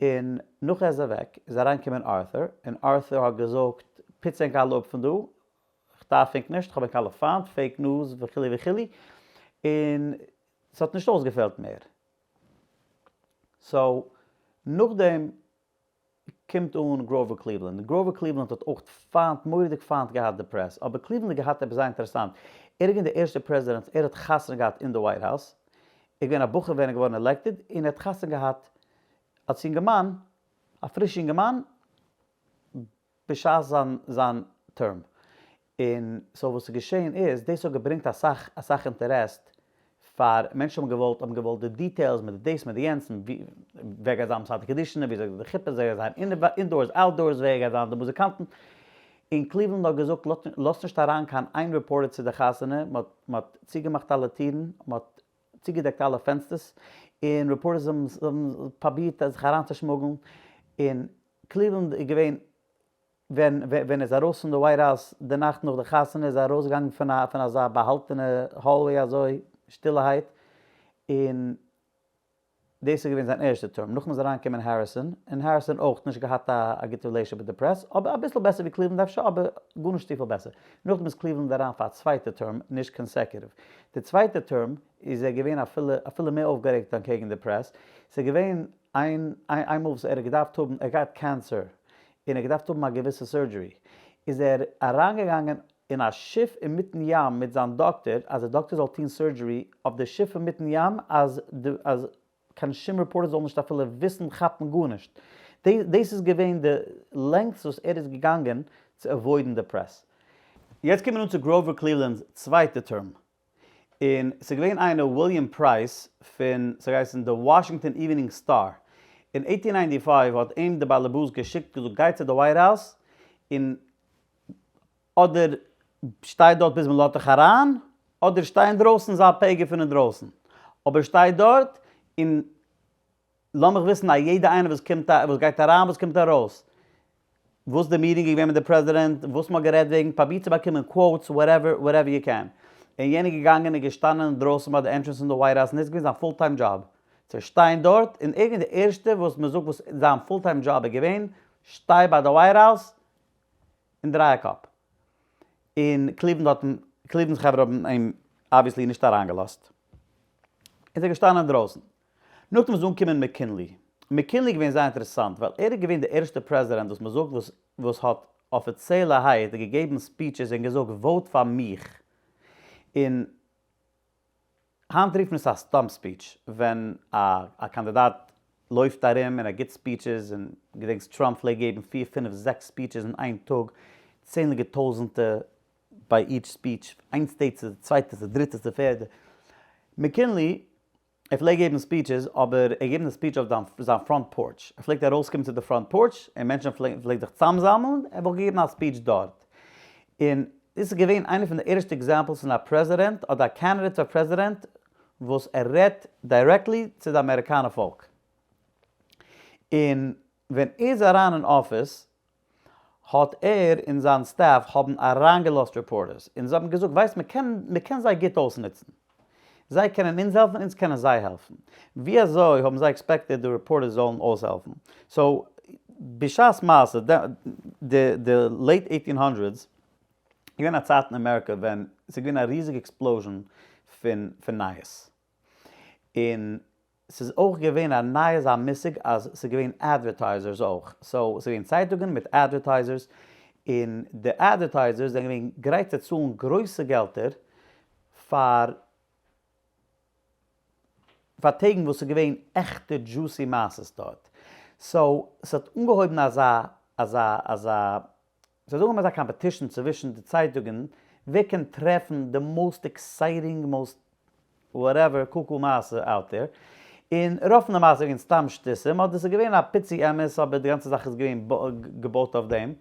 און נאך ער איז אוועק איז אריינגעקומען ארטור, און ארטור האט געזאגט פוץ ענק אלע אפ פון דא, כ'דארף ענק נישט, כ'האב ענק אלע פיינט, fake news וכו' וכו', און ס'האט נישט אויסגעפעלט מער. So, נאכדעם קומט אן גראווער קליוולענד, גראווער קליוולענד האט אויך פיינט, מורא'דיג פיינט געהאט די פרעס, אבער קליוולענד האט געהאט עפעס זייער אינטערעסאנט, ער איז געווען די ערשטע פרעזידענט, ער האט חתונה געהאט אין די ווייט האוז, ער איז געווען א בחור ווען ער איז געווארן elected, און ער האט חתונה געהאט אלס יונגערמאן, א פרישע יונגערמאן, בשעת זיין זיין term. און so וואס איז געשעהן איז, דאס האט געברענגט אסאך אסאך interest פאר מענטשן האבן געוואלט האבן געוואלט די details מיט די דאס מיט די יענץ, און ווי ווער גייט זיין מסדר קידושין און ווי אזוי די חופה ווער גייט זיין indoors outdoors ווער גייט זיין די מוזיקאנטן. און קליוולאנד האט געזאגט לאזט נישט אריין קיין איין reporter צו די חתונה, מען האט מען האט צוגעמאכט אלע טירן, מען האט צוגעדעקט אלע פענסטערס, און reporters האבן פרובירט זיך אריינצושמוגלן, און קליוולאנד איז געווען ווען ווען ער איז ארויס פון די ווייט האוז די נאכט נאך די חתונה איז ער ארויסגעגאנגען פון א פון אזא באהאלטענע hallway אזוי שטילערהייט, און דאס איז געווען זיין ערשטע term, נאכדעם איז אריינגעקומען העריסאן, און העריסאן אויך נישט געהאט א גוטע relationship מיט די פרעס, אבער אביסל בעסער ווי קליוולאנד אפשר, אבער גארנישט צופיל בעסער. נאכדעם איז קליוולאנד אריין פאר א צווייטע term, נישט consecutive. די צווייטע term איז ער געווען אפילו אפילו מער אויפגערעגט אנטקעגן די פרעס, ס'איז געווען איין איינמאל וואס ער האט געדארפט האבן, ער האט געהאט קענסער, און ער האט געדארפט האבן א געוויסע surgery, איז ער אריינגעגאנגען אין א שיף אינמיטן ים מיט זיין דאקטער אז די דאקטער זאל טון surgery אויף די שיף אינמיטן ים אז די אז קיין שום reporter זאל נישט אפילו וויסן כאפן גארנישט. דאס איז געווען די lengths וואס ער איז געגאנגען צו avoid ן די פרעס. יעצט קומען אן צו גראווער קליוולענד'ס צווייטע term. און ס'איז געווען איינער וויליאם פרייס פון, ס'האט געהייסן די וואשינגטאן איווענינג סטאר, אין eighteen ninety five האט אים די באלעבאס געשיקט געזאגט גיי צו די ווייט האוז. און אדער שטיי דארט ביז מען לאזט דיך אריין, אדער שטיי אינדרויסן זיי פגר פון אינדרויסן, אבער שטיי דארט און לאמיך וויסן א יעדע איינער וואס קומט וואס גייט אריין וואס קומט ארויס, וואס די meeting איז געווען מיט די פרעזידענט, וואס מ'האט גערעדט וועגן, פראביר צו באקומען quotes, whatever, whatever you can. און יענער איז געגאנגען און געשטאנען אינדרויסן ביי די entrance פון די White House און דאס איז געווען זיין full time job, צו שטיין דארט, און ער איז געווען די ערשטע וואס מ'זאגט וואס זיין full time job איז געווען, שטיי ביי די White House און דריי א קאפ. און קליוולענד האט אים, קליוולענד'ס חברה האבן אים obviously נישט אריינגעלאזט. איז ער געשטאנען אינדרויסן. נאכדעם איז אנגעקומען מעקינלי. מעקינלי איז געווען זייער אינטערעסאנט ווייל ער איז געווען די ערשטע פרעזידענט וואס מ'זאגט וואס וואס האט אפיציעלערהייט געגעבן speeches און געזאגט vote פאר מיך און היינט רופט מען עס א stump speech ווען א א קאנדידאט לויפט ארום און ער גיבט speeches און געדענקסט טראמפ פלעגט געבן פיר פינף זעקס speeches אין איין טאג צענדליגע טויזענטע ביי each speech איין state צו די צווייטע צו די דריטע צו די פערדע מעקינלי ער פלעגט געבן speeches אבער ער געגעבן די speech אויף זיין front porch, ער פלעגט ארויסקומען צו די front porch און מענטשן פלעגט זיך צאמזאמלן, ער וואלט געגעבן א speech דארט. און דאס איז געווען איינע פון די ערשטע examples פון א פרעזידענט אדער א candidate פאר פרעזידענט וואס ער רעדט directly צו די אמעריקאנער פאלק. און ווען ער איז אריין אין אפיס האט ער און זיין staff האבן אריינגעלאזט reporters און זיי האבן געזאגט ווייסט מען קען מען קען זיי גוט אויסנוצן זיי קענען אונז העלפן אונז קענען זיי העלפן ווי אזוי האבן זיי expected די reporters זאלן אויסהעלפן so בשעת מעשה די די late eighteen hundreds איז געווען א צייט אין אמעריקא ווען ס'איז געווען א ריזיגע explosion פון פון נייעס און ס'איז אויך געווען א נייע אזא מושג אז ס'איז געווען advertisers אויך, so ס'איז געווען צייטונגען מיט advertisers, און די advertisers זענען געווען גרייט צו צאלן גרויסע געלטער פאר פאר טעגן וואס ס'איז געווען עכטע juicy מעשות דארט, so ס'האט אנגעהויבן אזא אזא אזא ס'איז אנגעהויבן אזא competition צווישן די צייטונגען ווער קען טרעפן די most exciting most whatever קוקו מעשה out there, און רוב פון די מעשה איז געווען סתם שטותים אדער ס'איז געווען א פיצי אמת אבער די גאנצע זאך איז געווען געבויט אויף דעם,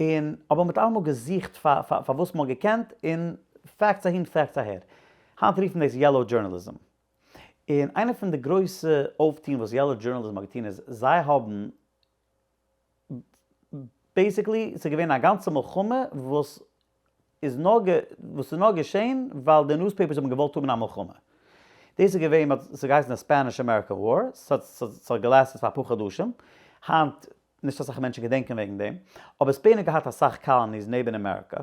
און אבער מ'האט אלעמאל געזוכט פאר פאר וואס מ'האט געקענט און facts אהין facts אהער. היינט רופט מען דאס yellow journalism. און איינע פון די גרויסע אויפטוהן וואס yellow journalism האט געטוהן איז זיי האבן basically ס'איז געווען א גאנצע מלחמה וואס איז נאר וואס איז נאר געשען ווייל די newspapers האבן געוואלט האבן א מלחמה. דאס איז געווען ס'האט געהייסן די Spanish American War, ס'האט גע last ט פאר אפאר חדשים, היינט נישט אסאך מענטשן געדענקען וועגן דעם, אבער ספעין האט געהאט אסאך colonies נעבן אמעריקא,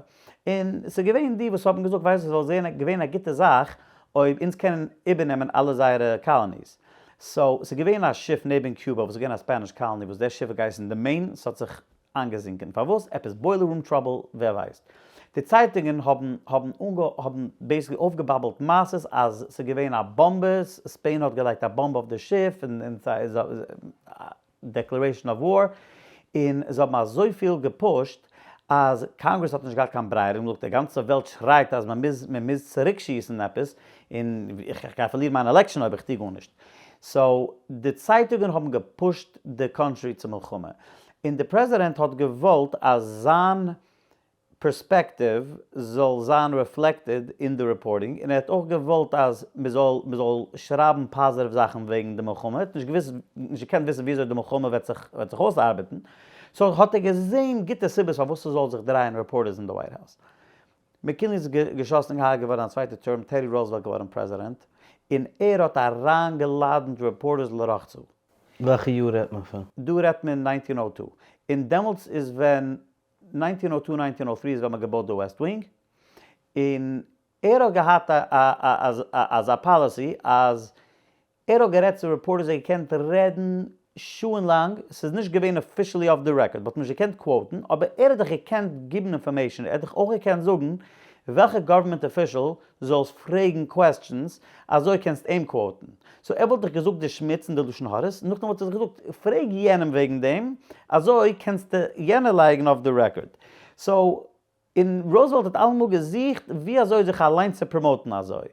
און ס'איז געווען די וואס האבן געזאגט ווייסט וואס ס'וואלט געווען א גוטע זאך אויב אונז קענען איבערנעמען אלע זייערע colonies. so ס'איז געווען א שיף נעבן קובא וואס איז געווען א Spanish colony וואס דער שיף האט געהייסן די Maine ס'האט זיך איינגעזינקען פארוואס עפעס boiler room trouble ווער ווייסט. די צייטונגען האבן האבן אנגע האבן basically אויפגעבאבלט מעשות אז ס'איז געווען א באמבע ספעין האט געלייגט א באמבע אויף די שיף און און ס'איז declaration of war, און זיי האבן אזויפיל גע push ט אז קאנגרעס האט נישט געהאט קיין ברירה און געזאגט די גאנצע וועלט שרייט אז מען מוז מען מוז צוריק שיסן עפעס און איך גיי פארלירן מיין election אויב איך טו גארנישט. so די צייטונגען האבן גע push ט די country צו מלחמה און די פרעזידענט האט געוואלט אז זיין פערספעקטיוו זאל זיין reflected אין די reporting, און ער האט אויך געוואלט אז מ'זאל מ'זאל שרייבן פאזיטיוו זאכן וועגן די מלחמה, ער האט נישט געוואוסט נישט געקענט וויסן וויאזוי די מלחמה וועט זיך וועט זיך אויסארבעטן, so האט ער געזען גוטע סיבות פארוואס ס'זאל זיך דרייען reporters אין די White House. מעקינלי איז געשאסן און געהארגעט געווארן א צווייטע term, טעדי רוזוועלט געווארן פרעזידענט, און ער האט אריינגעלאדענט reporters לרחצה. וועלכע יאר רעדט מען פון? דא רעדט מען nineteen o two, און דעמאלטס איז ווען nineteen o two nineteen o three איז ווען מ'האט געבויט די West Wing, און ער האט געהאט אזא policy אז ער האט גערעדט צו reporters ער האט געקענט רעדן שעה'ן לאנג, ס'איז נישט געווען officially off the record, מ'האט נישט געקענט quote ן, אבער ער האט דיך געקענט גיבן information, ער האט דיך אויך געקענט זאגן וועלכע government official זאלסט פרעגן questions אזוי קענסט אים quote ן. so ער וואלט דיך געזאגט די שמוץ און די לשון הרע'ס, נאכדעם וואלט ער דיך געזאגט פרעג יענעם וועגן דעם, אזוי קענסטו יענער לייגן אויף די record. so און רוזוועלט האט אלעמאל געזוכט ווי אזוי זיך אליינס צו promote ן אזוי. ער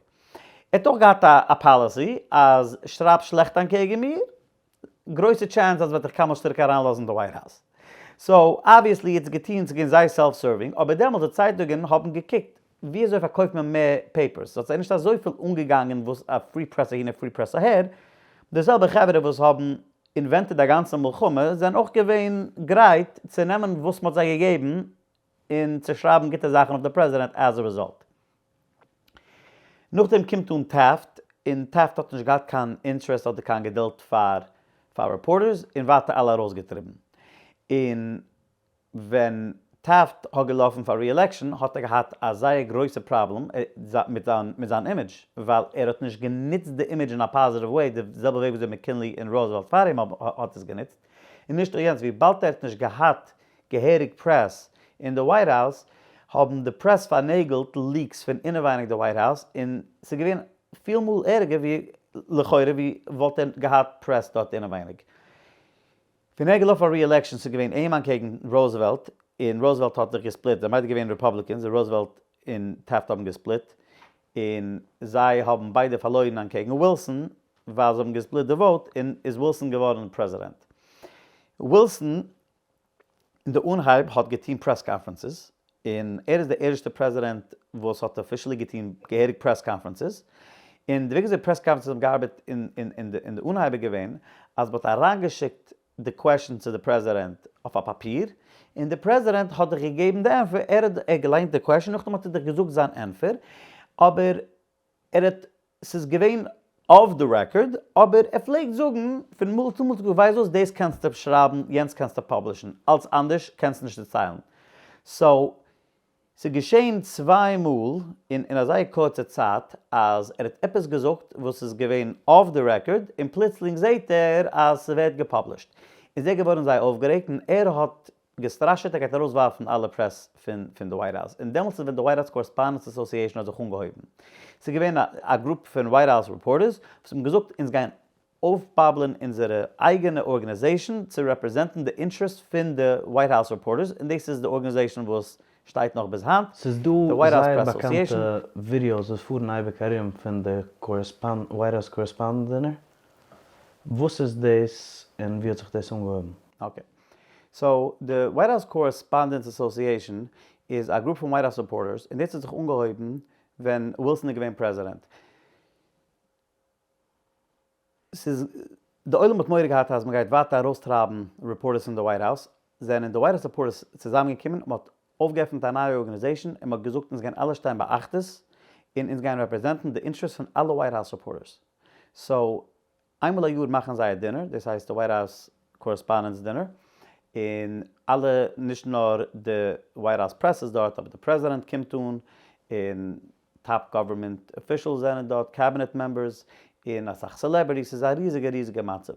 האט אויך געהאט א policy אז שרייב שלעכט אנטקעגן מיר, גרויסע chance אז מ'וועט דיך קיינמאל נישט צוריק אריינלאזן אין די White House. so obviously איז געטוהן צו גיין זייער self serving, אבער דעמאלטס די צייטונגען האבן געקוקט ווי אזוי פארקויפט מען מער papers, ס'האט זיי נישט אזויפיל אנגעגאנגען וואס א free press אהין און free press אהער, די זעלבע חברה וואס האבן invented א גאנצע מלחמה זענען אויך געווען גרייט צו נעמען וואס מ'האט זיי געגעבן און צו שרייבן גוטע זאכן אויף די פרעזידענט as a result. נאכדעם קומט אן טעפט, און טעפט האט נישט געהאט קיין אינטערעס אדער קיין געדולד פאר פאר reporters און ווייטער אלע ארויסגעטריבן. און ווען טעפט האט געלאפן פאר re-election האט ער געהאט א זייער גרויסע פראבלעם מיט זיין מיט זיין אימעדזש ווייל ער האט נישט גענוצט די אימעדזש אין א positive way די זעלבע וועג וויאזוי מעקינלי און רוזעוועלט פאר אים האבן האט עס גענוצט און נישט נאר יענץ וויבאלד ער האט נישט געהאט געהעריג פרעס אין די ווייט האוז האבן די פרעס פארנעגלט leaks פון אינעווייניג די ווייט האוז און ס'איז געווען פיל מאל ערגער ווי לכאורה ווי וואלט ער געהאט פרעס דארט אינעווייניג. ווען ער איז געלאפן פאר re-election ס'איז געווען אים אנטקעגן רוזעוועלט און רוזעוועלט האט זיך געספליט זיי ביידע געווען Republicans און רוזעוועלט און טעפט האבן געספליט און זיי האבן ביידע פארלוירן אנטקעגן ווילסאן ווייל זיי האבן געספליט די vote און איז ווילסאן געווארן פרעזידענט. ווילסאן אין די אנהייב האט געטון press conferences, און ער איז די ערשטע פרעזידענט וואס האט officially געטון געהעריג press conferences, און די וועג וויאזוי press conferences האבן געארבעט אין די אנהייב איז געווען אז מ'האט אריינגעשיקט די question צו די פרעזידענט אויף א פאפיר, און די פרעזידענט האט דיך געגעבן די ענטפער, ער האט געליינט די question נאכדעם האט ער דיך געזאגט זיין ענטפער, אבער ער האט, ס'איז געווען off the record, אבער ער פלעגט זאגן פון מאל צו מאל, ווייסט וואס, דאס קענסטו שרייבן, יענץ קענסטו publish ן, אלץ אנדערש קענסטו נישט דערציילן. so, ס'איז געשען צוויי מאל אין אין א זייער קורצע צייט אז ער האט עפעס געזאגט וואס איז געווען off the record און פלוצלינג זעט ער אז ס'ווערט געפאבלישט. איז ער געווארן זייער אויפגערעגט און ער האט געסטראשעט ער גייט ארויסווארפן אלע פרעס פון פון די ווייט האוז, און דעמאלטס איז ווען די ווייט האוז קארעספאנדענטס אסאסיעישאן האט זיך אנגעהויבן. ס'איז געווען א גרופ פון ווייט האוז reporters וואס האבן געזאגט אונז גייען אויפבאבלען אונזערע אייגענע ארגאניזעישאן צו רעפרעזענטן די אינטערעסט פון די ווייט האוז reporters, און דאס איז די ארגאניזעישאן וואס שטייט נאך ביז היינט, ס'איז דא די ווייט האוז זייער פרעס אסאסיעישאן. באקאנטע ווידיאוס וואס פארן אייביג ארום פון די ווייט האוז correspondent dinner. וואס איז דאס און ווי האט זיך דאס אנגעהויבן? okay. so די ווייט האוז קארעספאנדענטס אסאסיעישאן איז א גרופ פון ווייט האוז reporters און דאס האט זיך אנגעהויבן ווען ווילסאן איז געווען פרעזידענט. ס'איז די עולם האט מורא געהאט אז מ'גייט ווייטער ארויסטרייבן reporters פון די ווייט האוז, זענען די ווייט האוז reporters צוזאמגעקומען און מ'האט אויפגעעפנט א נייע ארגאניזעישאן און מ'האט געזאגט אונז גייען אלע שטיין באחדות און אונז גייען רעפרעזענטן די אינטערעסט פון אלע ווייט האוז reporters. so איינמאל א יאר מאכן זיי א dinner, דאס הייסט די ווייט האוז קארעספאנדענטס dinner, און אלע נישט נאר די ווייט האוז פרעס איז דארט אבער די פרעזידענט קומט אן און top government officials זענען דארט, cabinet members, און אסאך celebrities, ס'איז א ריזיגע ריזיגע מצב.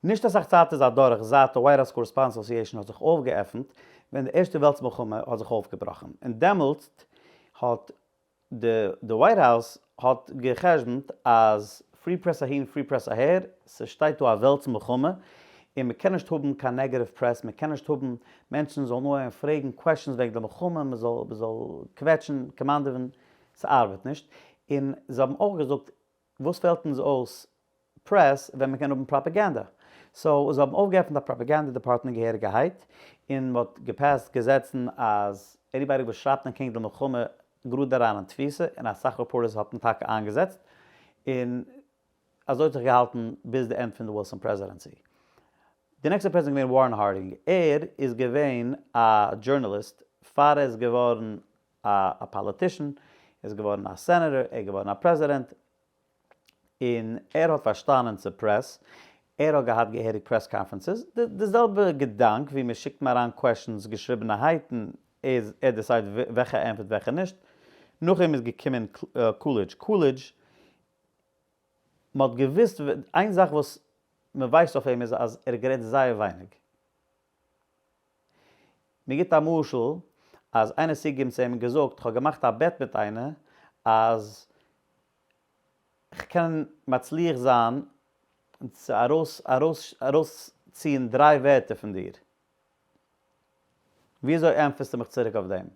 נישט אסאך צייט איז אדורך זייט די ווייט האוז קארעספאנדענטס אסאסיעישאן האט זיך אויפגעעפנט, ווען די ערשטע וועלטס מלחמה האט זיך אויפגעבראכן, און דעמאלטס האט די די ווייט האוז האט גע'חשבונ'ט אז free press אהין free press אהער, ס'שטייט דא א וועלטס מלחמה, און מ'קען נישט האבן קיין negative press, מ'קען נישט האבן מענטשן זאלן אנהייבן פרעגן questions וועגן די מלחמה, מ'זאל מ'זאל קוועטשן, קאמאנדעווען, ס'ארבעט נישט, און זיי האבן אויך געזאגט וואס פעלט אונז אויס פרעס ווען מ'קען האבן פראפעגאנדע? so זיי האבן אויפגעעפנט א פראפעגאנדע דעפארטמענט געהעריגערהייט, און מ'האט געפעסט געזעצן אז anybody וואס שרייבט אנטקעגן די מלחמה גראד אריין אין תפיסה, און אסאך reporters האט מען טאקע איינגעזעצט, און אזוי האט זיך געהאלטן ביז די end פון די ווילסאן presidency. די נעקסטע פרעזידענט איז געווען ווארען הארדינג, ער איז געווען א דזשורנאליסט פאר ער איז געווארן א politician, ער איז געווארן א סענעטאר, ער איז געווארן א פרעזידענט, און ער האט פארשטאנען צו פרעס, ער האט געהאט געהעריג press conferences, די זעלבע געדאנק ווי מען שיקט מיר אריין questions געשריבענערהייט און ער decide וועלכע ער ענטפערט וועלכע נישט, נאך אים איז געקומען קולידזש, קולידזש מען האט געוויסט איין זאך וואס מען ווייסט אויף אים איז אז ער האט גערעדט זייער ווייניג. מען גיבט א משל אז איינער איז צוגעקומען צו אים און געזאגט כ'האב געמאכט א bet מיט איינער אז כ'קען מצליח זיין צו ארויס ארויס ארויסציען דריי ווערטער פון דיר. וויאזוי ענטפערסטו מיך צוריק אויף דעם?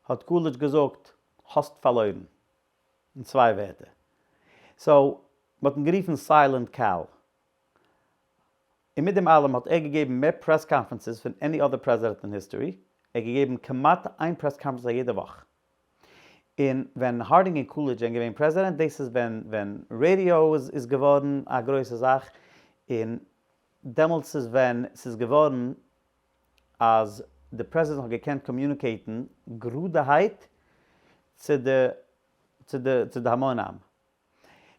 האט קולידזש געזאגט האסט פארלוירן. אין צוויי ווערטער. so, מ'האט אים גערופן Silent Cal. און מיט דעם אלעם האט ער געגעבן מער press conferences פון any other president אין history, ער האט געגעבן כמעט איין press conference א יעדע וואך. און ווען הארדינג און קולידזש זענען געווען פרעזידענט, דאס איז ווען ווען ראדיא איז געווארן א גרויסע זאך, און דעמאלטס איז ווען ס'איז געווארן אז די פרעזידענט האט געקענט communicate ן גראדעהייט צו די צו די צו די המון עם.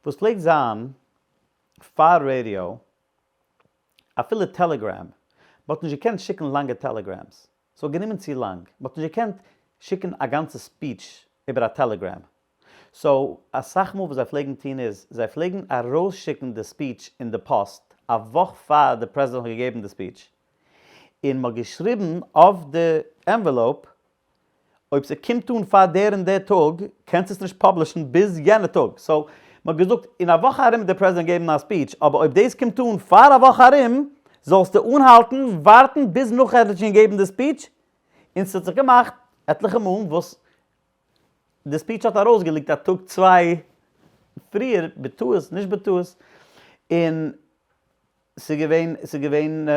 וואס פלעגט זיין פאר ראדיא, אפילו טעלעגראם, מ'האט נישט געקענט שיקן לאנגע telegrams, ס'וואלט גענומען צו לאנג, מ'האט נישט געקענט שיקן א גאנצע speech איבער א telegram, so אסאך מאל וואס זיי פלעגן טון איז, זיי פלעגן ארויסשיקן די speech אין די פאסט א וואך פאר די פרעזידענט האט געגעבן די speech, און מ'האט געשריבן אויף די envelope אויב ס'קומט אן פאר דער און דער טאג, קענסטו עס נישט publish ן ביז יענע טאג. so, מ'האט געזאגט, אין א וואך ארום וועט דער פרעזידענט געבן א speech, אבער אויב דאס קומט אן פאר א וואך ארום, זאלסטו אנהאלטן ווארטן ביז נאך ער האט שוין געגעבן די speech, און ס'האט זיך געמאכט עטליכע מאל וואס די speech האט ארויסגע leak ט א טאג צוויי פריער, בטעות, נישט בטעות, און ס'איז געווען, ס'איז געווען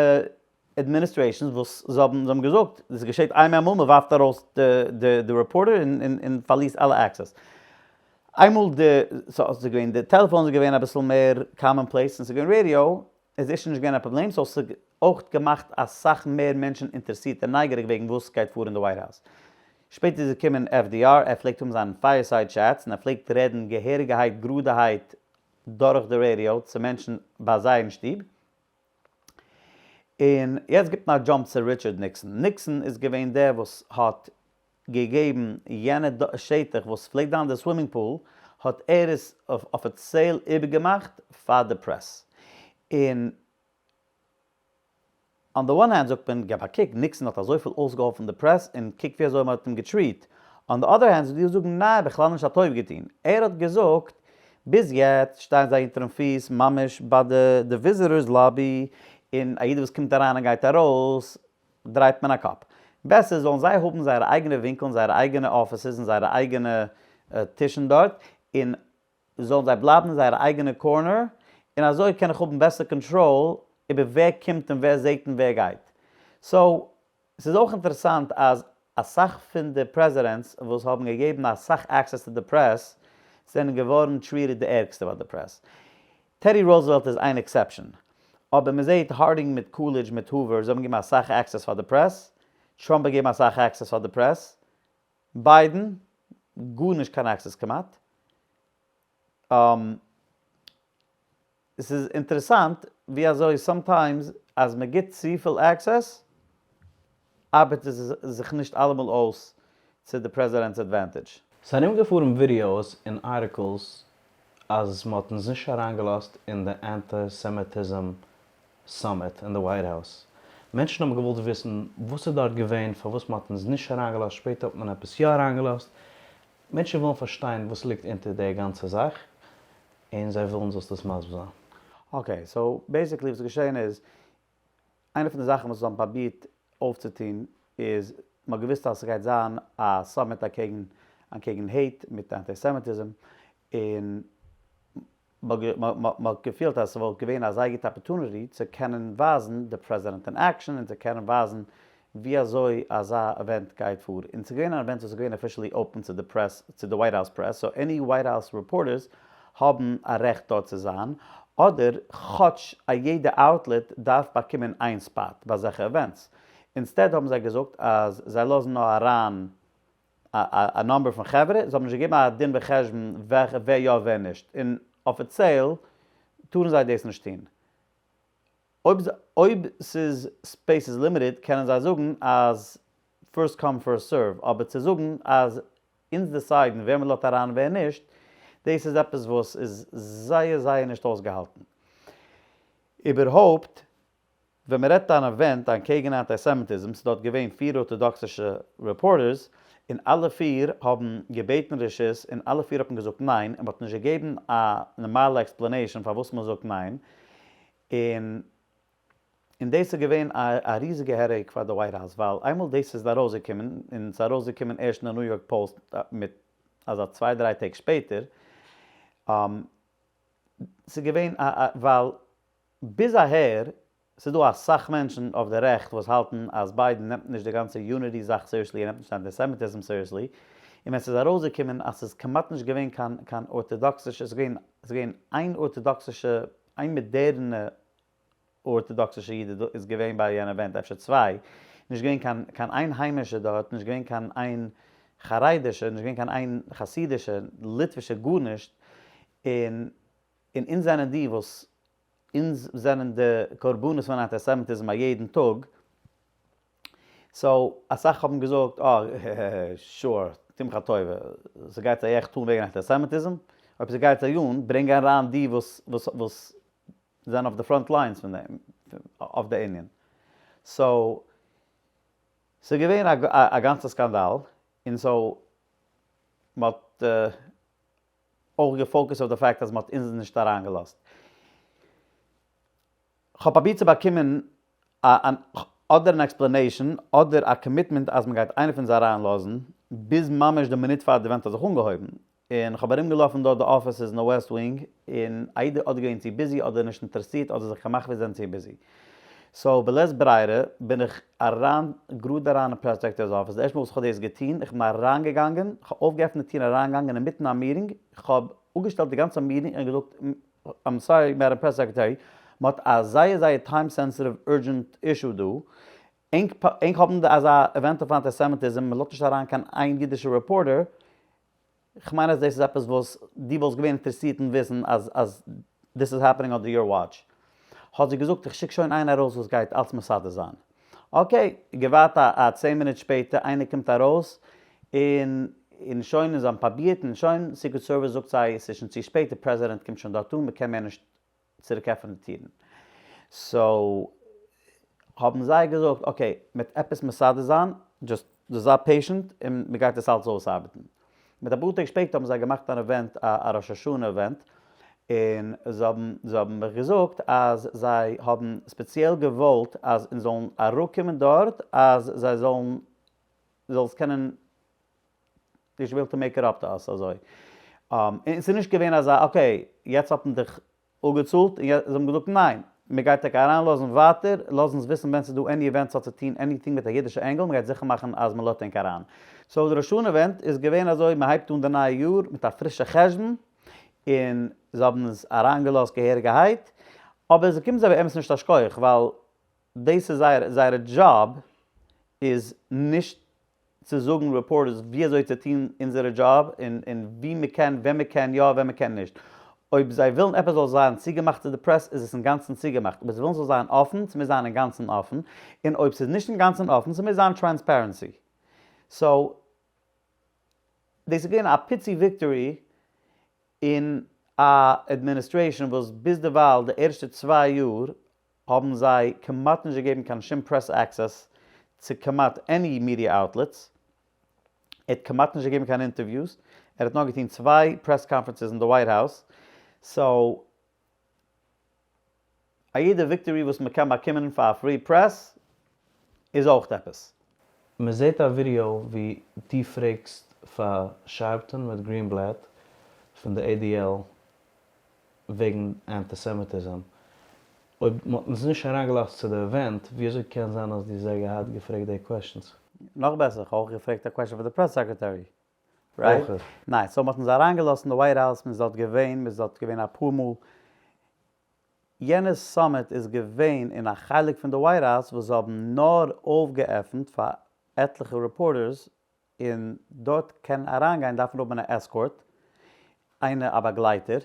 administrations וואס זיי האבן, זיי האבן געזאגט, דאס געשעט איינמאל אמאל, מען ווארפט ארויס די די reporter און און פארלירט אלע access. איינמאל די, ס'איז געווען, די טעלעפאן איז געווען אביסל מער common place און ס'איז געווען ראדיא, איז דאס שוין נישט געווען א פראבלעם, so ס'האט אויך געמאכט אסאך מער מענטשן אינטערעסירט און נייגעריג וועגן וואס גייט פאר אין די ווייט האוז. שפעטער איז געקומען FDR, ער פלעגט האבן זיין fireside chats און ער פלעגט רעדן געהעריגעהייט גראדעהייט דורך די ראדיא צו מענטשן ביי זיי אין שטוב. און יעצט גיבט מען א jump צו ריטשארד ניקסאן. ניקסאן איז געווען דער וואס האט געגעבן יענע שטח וואס פלעגט זיין די swimming pool האט ער עס אפיציעל איבערגעמאכט פאר די פרעס. און on the one hand זאגט מען געב א קוק ניקסאן האט אזויפיל אויסגעהאלפן די פרעס און קוק ווי אזוי מען האט אים גע treat, on the other hand זאל דיר זאגן ניין בכלל נישט א טובה געטון, ער האט געזאגט ביז יעצט שטייען זיי אונטערן פיס ממש ביי די די visitors lobby און א יעדער וואס קומט אריין און גייט ארויס דרייט מען א קאפ. בעסער זאלן זיי האבן זייערע אייגענע ווינקלן זייערע אייגענע אפיסעס און זייערע אייגענע טישן דארט און זאלן זיי בלייבן אין זייער אייגענע corner, און אזוי קען איך האבן בעסער קאנטראל איבער ווער קומט און ווער זעט און ווער גייט. so, ס'איז אויך אינטערעסאנט אז אסאך פון די פרעזידענטס וואס האבן געגעבן אסאך access צו די פרעס זענען געווארן treated די ערגסטע ביי די פרעס. טעדי רוזעוועלט איז איין exception. אבער מ'זעט הארדינג מיט קולידזש מיט הואווער זיי האבן געגעבן אסאך access פאר די פרעס, טראמפ האט געגעבן אסאך access פאר די פרעס, ביידן, גארנישט קיין access כמעט. ס'איז אינטערעסאנט ווי אזוי sometimes אז מען גיבט צופיל access ארבעט עס זיך נישט אלעמאל אויס צו די פרעזידענט'ס advantage. ס'איז ארומגעפארן ווידיאוס און articles אז מ'האט אונז נישט אריינגעלאזט אין די antisemitism summit אין די ווייט האוז. מענטשן האבן געוואלט וויסן וואס איז דארט געווען, פארוואס מ'האט אונז נישט אריינגעלאזט, שפעטער האט מען עפעס יא אריינגעלאזט. מענטשן ווילן פארשטיין וואס ליגט אונטער די גאנצע זאך, און זיי ווילן זאלסט עס מסביר זיין. okay, so basically וואס איז געשען איז, איינע פון די זאכן וואס זיי האבן פראבירט אויפצוטון איז, מ'האט געוואוסט אז ס'גייט זיין א summit אקעגן אנקעגן hate מיט antisemitism, און מ'האט געפילט אז ס'וואלט געווען א זייער גוטע opportunity צו קענען ווייזן די פרעזידענט אין action און צו קענען ווייזן ווי אזוי אזא event גייט פאר, און ס'איז געווען אן event וואס איז געווען officially open צו די פרעס, צו די ווייט האוז פרעס, so any ווייט האוז reporters האבן א רעכט דארט צו זיין, אדער כאטש א יעדע outlet דארף באקומען איין spot ביי אזעלכע events. instead האבן זיי געזאגט אז זיי לאזן נאר אריין א number פון חברה, זיי האבן נישט געגעבן א דין וחשבון ווער יא ווער נישט, און אפיציעל טארן זיי דאס נישט טון. אויב אויב ס'איז space איז limited קענען זיי זאגן אז first come first serve, אבער צו זאגן אז אונז decide ן ווער מ'לאזט אריין און ווער נישט, דאס איז עפעס וואס איז זייער זייער נישט אויסגעהאלטן. איבערהויפט ווען מען רעדט אן event אנטקעגן antisemitism, ס'איז דארט געווען פיר ארטאדאקסישע reporters, און אלע פיר האבן געבעטן רשות, און אלע פיר האט מען געזאגט ניין, און מ'האט נישט געגעבן א נארמאלע explanation פארוואס מען זאגט ניין, און און דאס איז געווען א א ריזיגע headache פאר די ווייט האוז, ווייל איינמאל דאס איז ארויסגעקומען, און ס'איז ארויסגעקומען ערשט אין די ניו יארק פאוסט מיט אזא צוויי דריי טעג שפעטער, ס'איז געווען א א ווייל ביז אהער. ס'איז דא אסאך מענטשן אויף די רעכט וואס האלטן אז ביידן נעמט נישט די גאנצע unity זאך seriously, ער נעמט נישט אנטיסעמיטיזם seriously, און ווען ס'איז ארויסגעקומען אז ס'איז כמעט נישט געווען קיין קיין ארטאדאקסישע, ס'איז געווען ס'איז געווען איין ארטאדאקסישע, איין מאדערנע ארטאדאקסישע איד איז געווען ביי יענע event, אפשר צוויי, נישט געווען קיין קיין איין היימישע דארט, נישט געווען קיין איין חרדישע, נישט געווען קיין איין חסידישע, ליטווישע, גארנישט, און און אונז זענען די וואס אונז זענען די קרבנות פון אנטיסעמיטיזם א יעדן טאג, so אסאך האבן געזאגט אה sure, טו מיך א טובה, ס'גייט זיי עכט אן וועגן אנטיסעמיטיזם? אויב ס'גייט זיי אן, ברענג אריין די וואס וואס זענען אויף די front lines פון דעם, אויף די ענין. so ס'איז געווען א גאנצע סקאנדאל, און so מ'האט אויך גע focus ט אויף די פאקט אז מ'האט אונז נישט אריינגעלאזט. כ'האב פראבירט צו באקומען אדער אן explanation אדער א commitment אז מ'גייט איינער פון אונז אריינלאזן, ביז ממש די מינוט פאר די event האט זיך אנגעהויבן. און כ'האב ארומגעלאפן דארט די offices אין די West Wing, און איידער אדער געווען צו busy אדער נישט אינטערעסירט אדער זיך געמאכט ווי זיי זענען צו busy. so בלית ברירה בין איך אריין גראד אריין אין press secretary's office, די ערשטע מאל וואס כ'האב דאס געטון, איך בין אריינגעגאנגען, כ'האב אויפגעעפנט די טיר און אריינגעגאנגען אינמיטן א meeting, כ'האב אפגעשטעלט די גאנצע meeting און געזאגט I'm sorry madam press secretary, מ'האט א זייער זייער time sensitive urgent issue דא, ענק ענק האבן אזא event אויף אנטיסעמיטיזם, מ'לאזט נישט אריין קיין איין אידישע reporter, כ'מיין אז דאס איז עפעס וואס דו וואלסט געווען אינטערעסירט אין וויסן אז אז this is happening under your watch. האט זי געזאגט איך שיק שוין איינער ארויס וואס גייט אלץ מסדר זיין. okay, געווארט א א צען מינוט שפעטער איינער קומט ארויס און און שוין און זיי האבן פראבירט און שוין Secret Service זאגט זיי ס'איז שוין צו שפעט די פרעזידענט קומט שוין דארט אן מ'קען מער נישט צוריק עפענען די טירן. so האבן זיי געזאגט okay מ'וועט עפעס מסדר זיין, just זיי patient און מ'גייט עס אלץ אויסארבעטן. מיט אפאר טעג שפעטער האבן זיי געמאכט אן event א ראש השנה event, און זיי האבן זיי האבן מיך געזאגט אז זיי האבן ספעציעל געוואלט אז אונז זאלן אראפקומען דארט אז זיי זאלן זאל עס קענען they should be able to make it up to us אזוי. און ס'איז נישט געווען אזא okay יעצט האט מען דיך אפגעצאלט און זיי האבן געזאגט ניין מען גייט טאקע אריינלאזן ווייטער, לאז אונז וויסן ווען ס'איז דא any event ס'האט צו טון anything מיט א אידישע angle, מען גייט זיכער מאכן אז מען לאזט ענק אריין. so די ראש השנה event איז געווען אזוי מען הייבט אן די נייע יאר מיט א פרישע חשבון און זיי האבן אונז אריינגעלאזט געהעריגערהייט, אבער ס'קומט זיי באמת נישט א שכוח ווייל דאס איז זייער זייערע דזשאב איז נישט צו זאגן reporters ווי אזוי צו טון אונזערע דזשאב און און ווי מען קען ווען מען קען יא ווען מען קען נישט. אויב זיי ווילן עפעס זאל זיין צוגעמאכט צו די פרעס איז עס אינגאנצן צוגעמאכט, אויב זיי ווילן ס'זאל זיין אפן ס'מוז זיין אינגאנצן אפן, און אויב ס'איז נישט אינגאנצן אפן ס'מוז זיין transparency. so דאס איז געווען א פיצי victory אין א administration וואס ביזדערווייל די ערשטע צוויי יאר האבן זיי כמעט נישט געגעבן קיין שום press access צו כמעט any media outlets, ער האט כמעט נישט געגעבן קיין interviews, ער האט נאר געטון צוויי press conferences אין די White House, so א יעדע victory וואס מען קען באקומען פאר א free press איז אויך עפעס. מען זעט א ווידיאו ווי דו פרעגסט פאר שארפטאן מיט גרינבלעט פון די ADL וועגן אנטיסעמיטיזם, אויב מען האט אונז נישט אריינגעלאזט צו די event, ווי אזוי קען זיין אז דו האסט זיי געהאט געפרעגט די questions? נאך בעסער, איך האב אויך געפרעגט א question פאר די press secretary, right? ניין, so מען האט אונז אריינגעלאזט אין די White House, מען איז דארט געווען, מען איז דארט געווען אפאר מאל, יענע summit איז געווען אין א חלק פון די White House וואס זיי האבן נאר אויפגעעפנט פאר עטליכע reporters און דארט קען אריינגיין דארף מען האבן א escort, איינער א באגלייטער,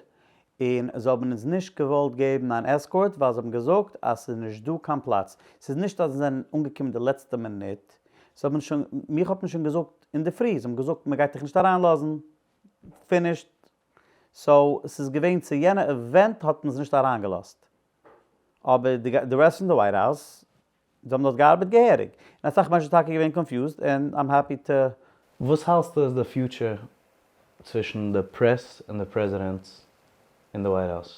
און זיי האבן אונז נישט געוואלט געבן אן escort ווייל זיי האבן געזאגט אז ס'איז נישט דא קיין פלאץ, ס'איז נישט אז זיי זענען אנגעקומען די לעצטע מינוט, זיי האבן שוין, מיך האט מען שוין געזאגט אינדערפרי, זיי האבן געזאגט מען גייט דיך נישט אריינלאזן, finished, so ס'איז געווען צו יענע event האט מען זיי נישט אריינגעלאזט, אבער די רעסט פון די White House זיי האבן דארט געארבעט געהעריג, און אסאך מענטשן טאקע געווען confused, און I'm happy to. וואס האלסטו איז די future צווישן די פרעס און די פרעזידענטס אין די White House?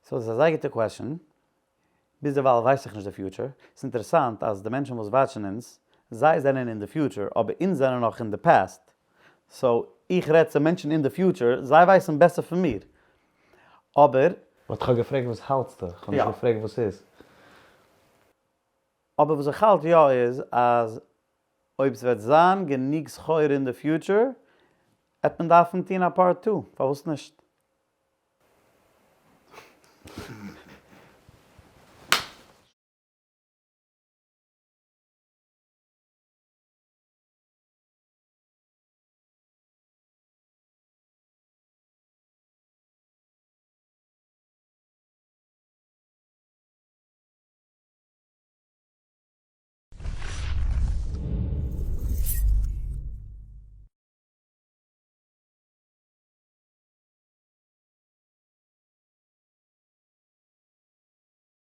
so דאס איז א זייער גוטע question, ביזדערווייל ווייס איך נישט די future, ס'איז אינטערעסאנט אז די מענטשן וואס watch ן אונז, זיי זענען אין די future, אבער אונז זענען נאך אין די past, so איך רעד צו מענטשן אין די future, זיי ווייסן בעסער פון מיר, אבער. But כ'האב געפרעגט וואס האלטסטו? כ'האב נישט געפרעגט וואס איז. אבער וואס איך האלט יא איז אז אויב ס'וועט זיין גענוג סחורה אין די future עט מען דארפן טון א part two, פארוואס נישט?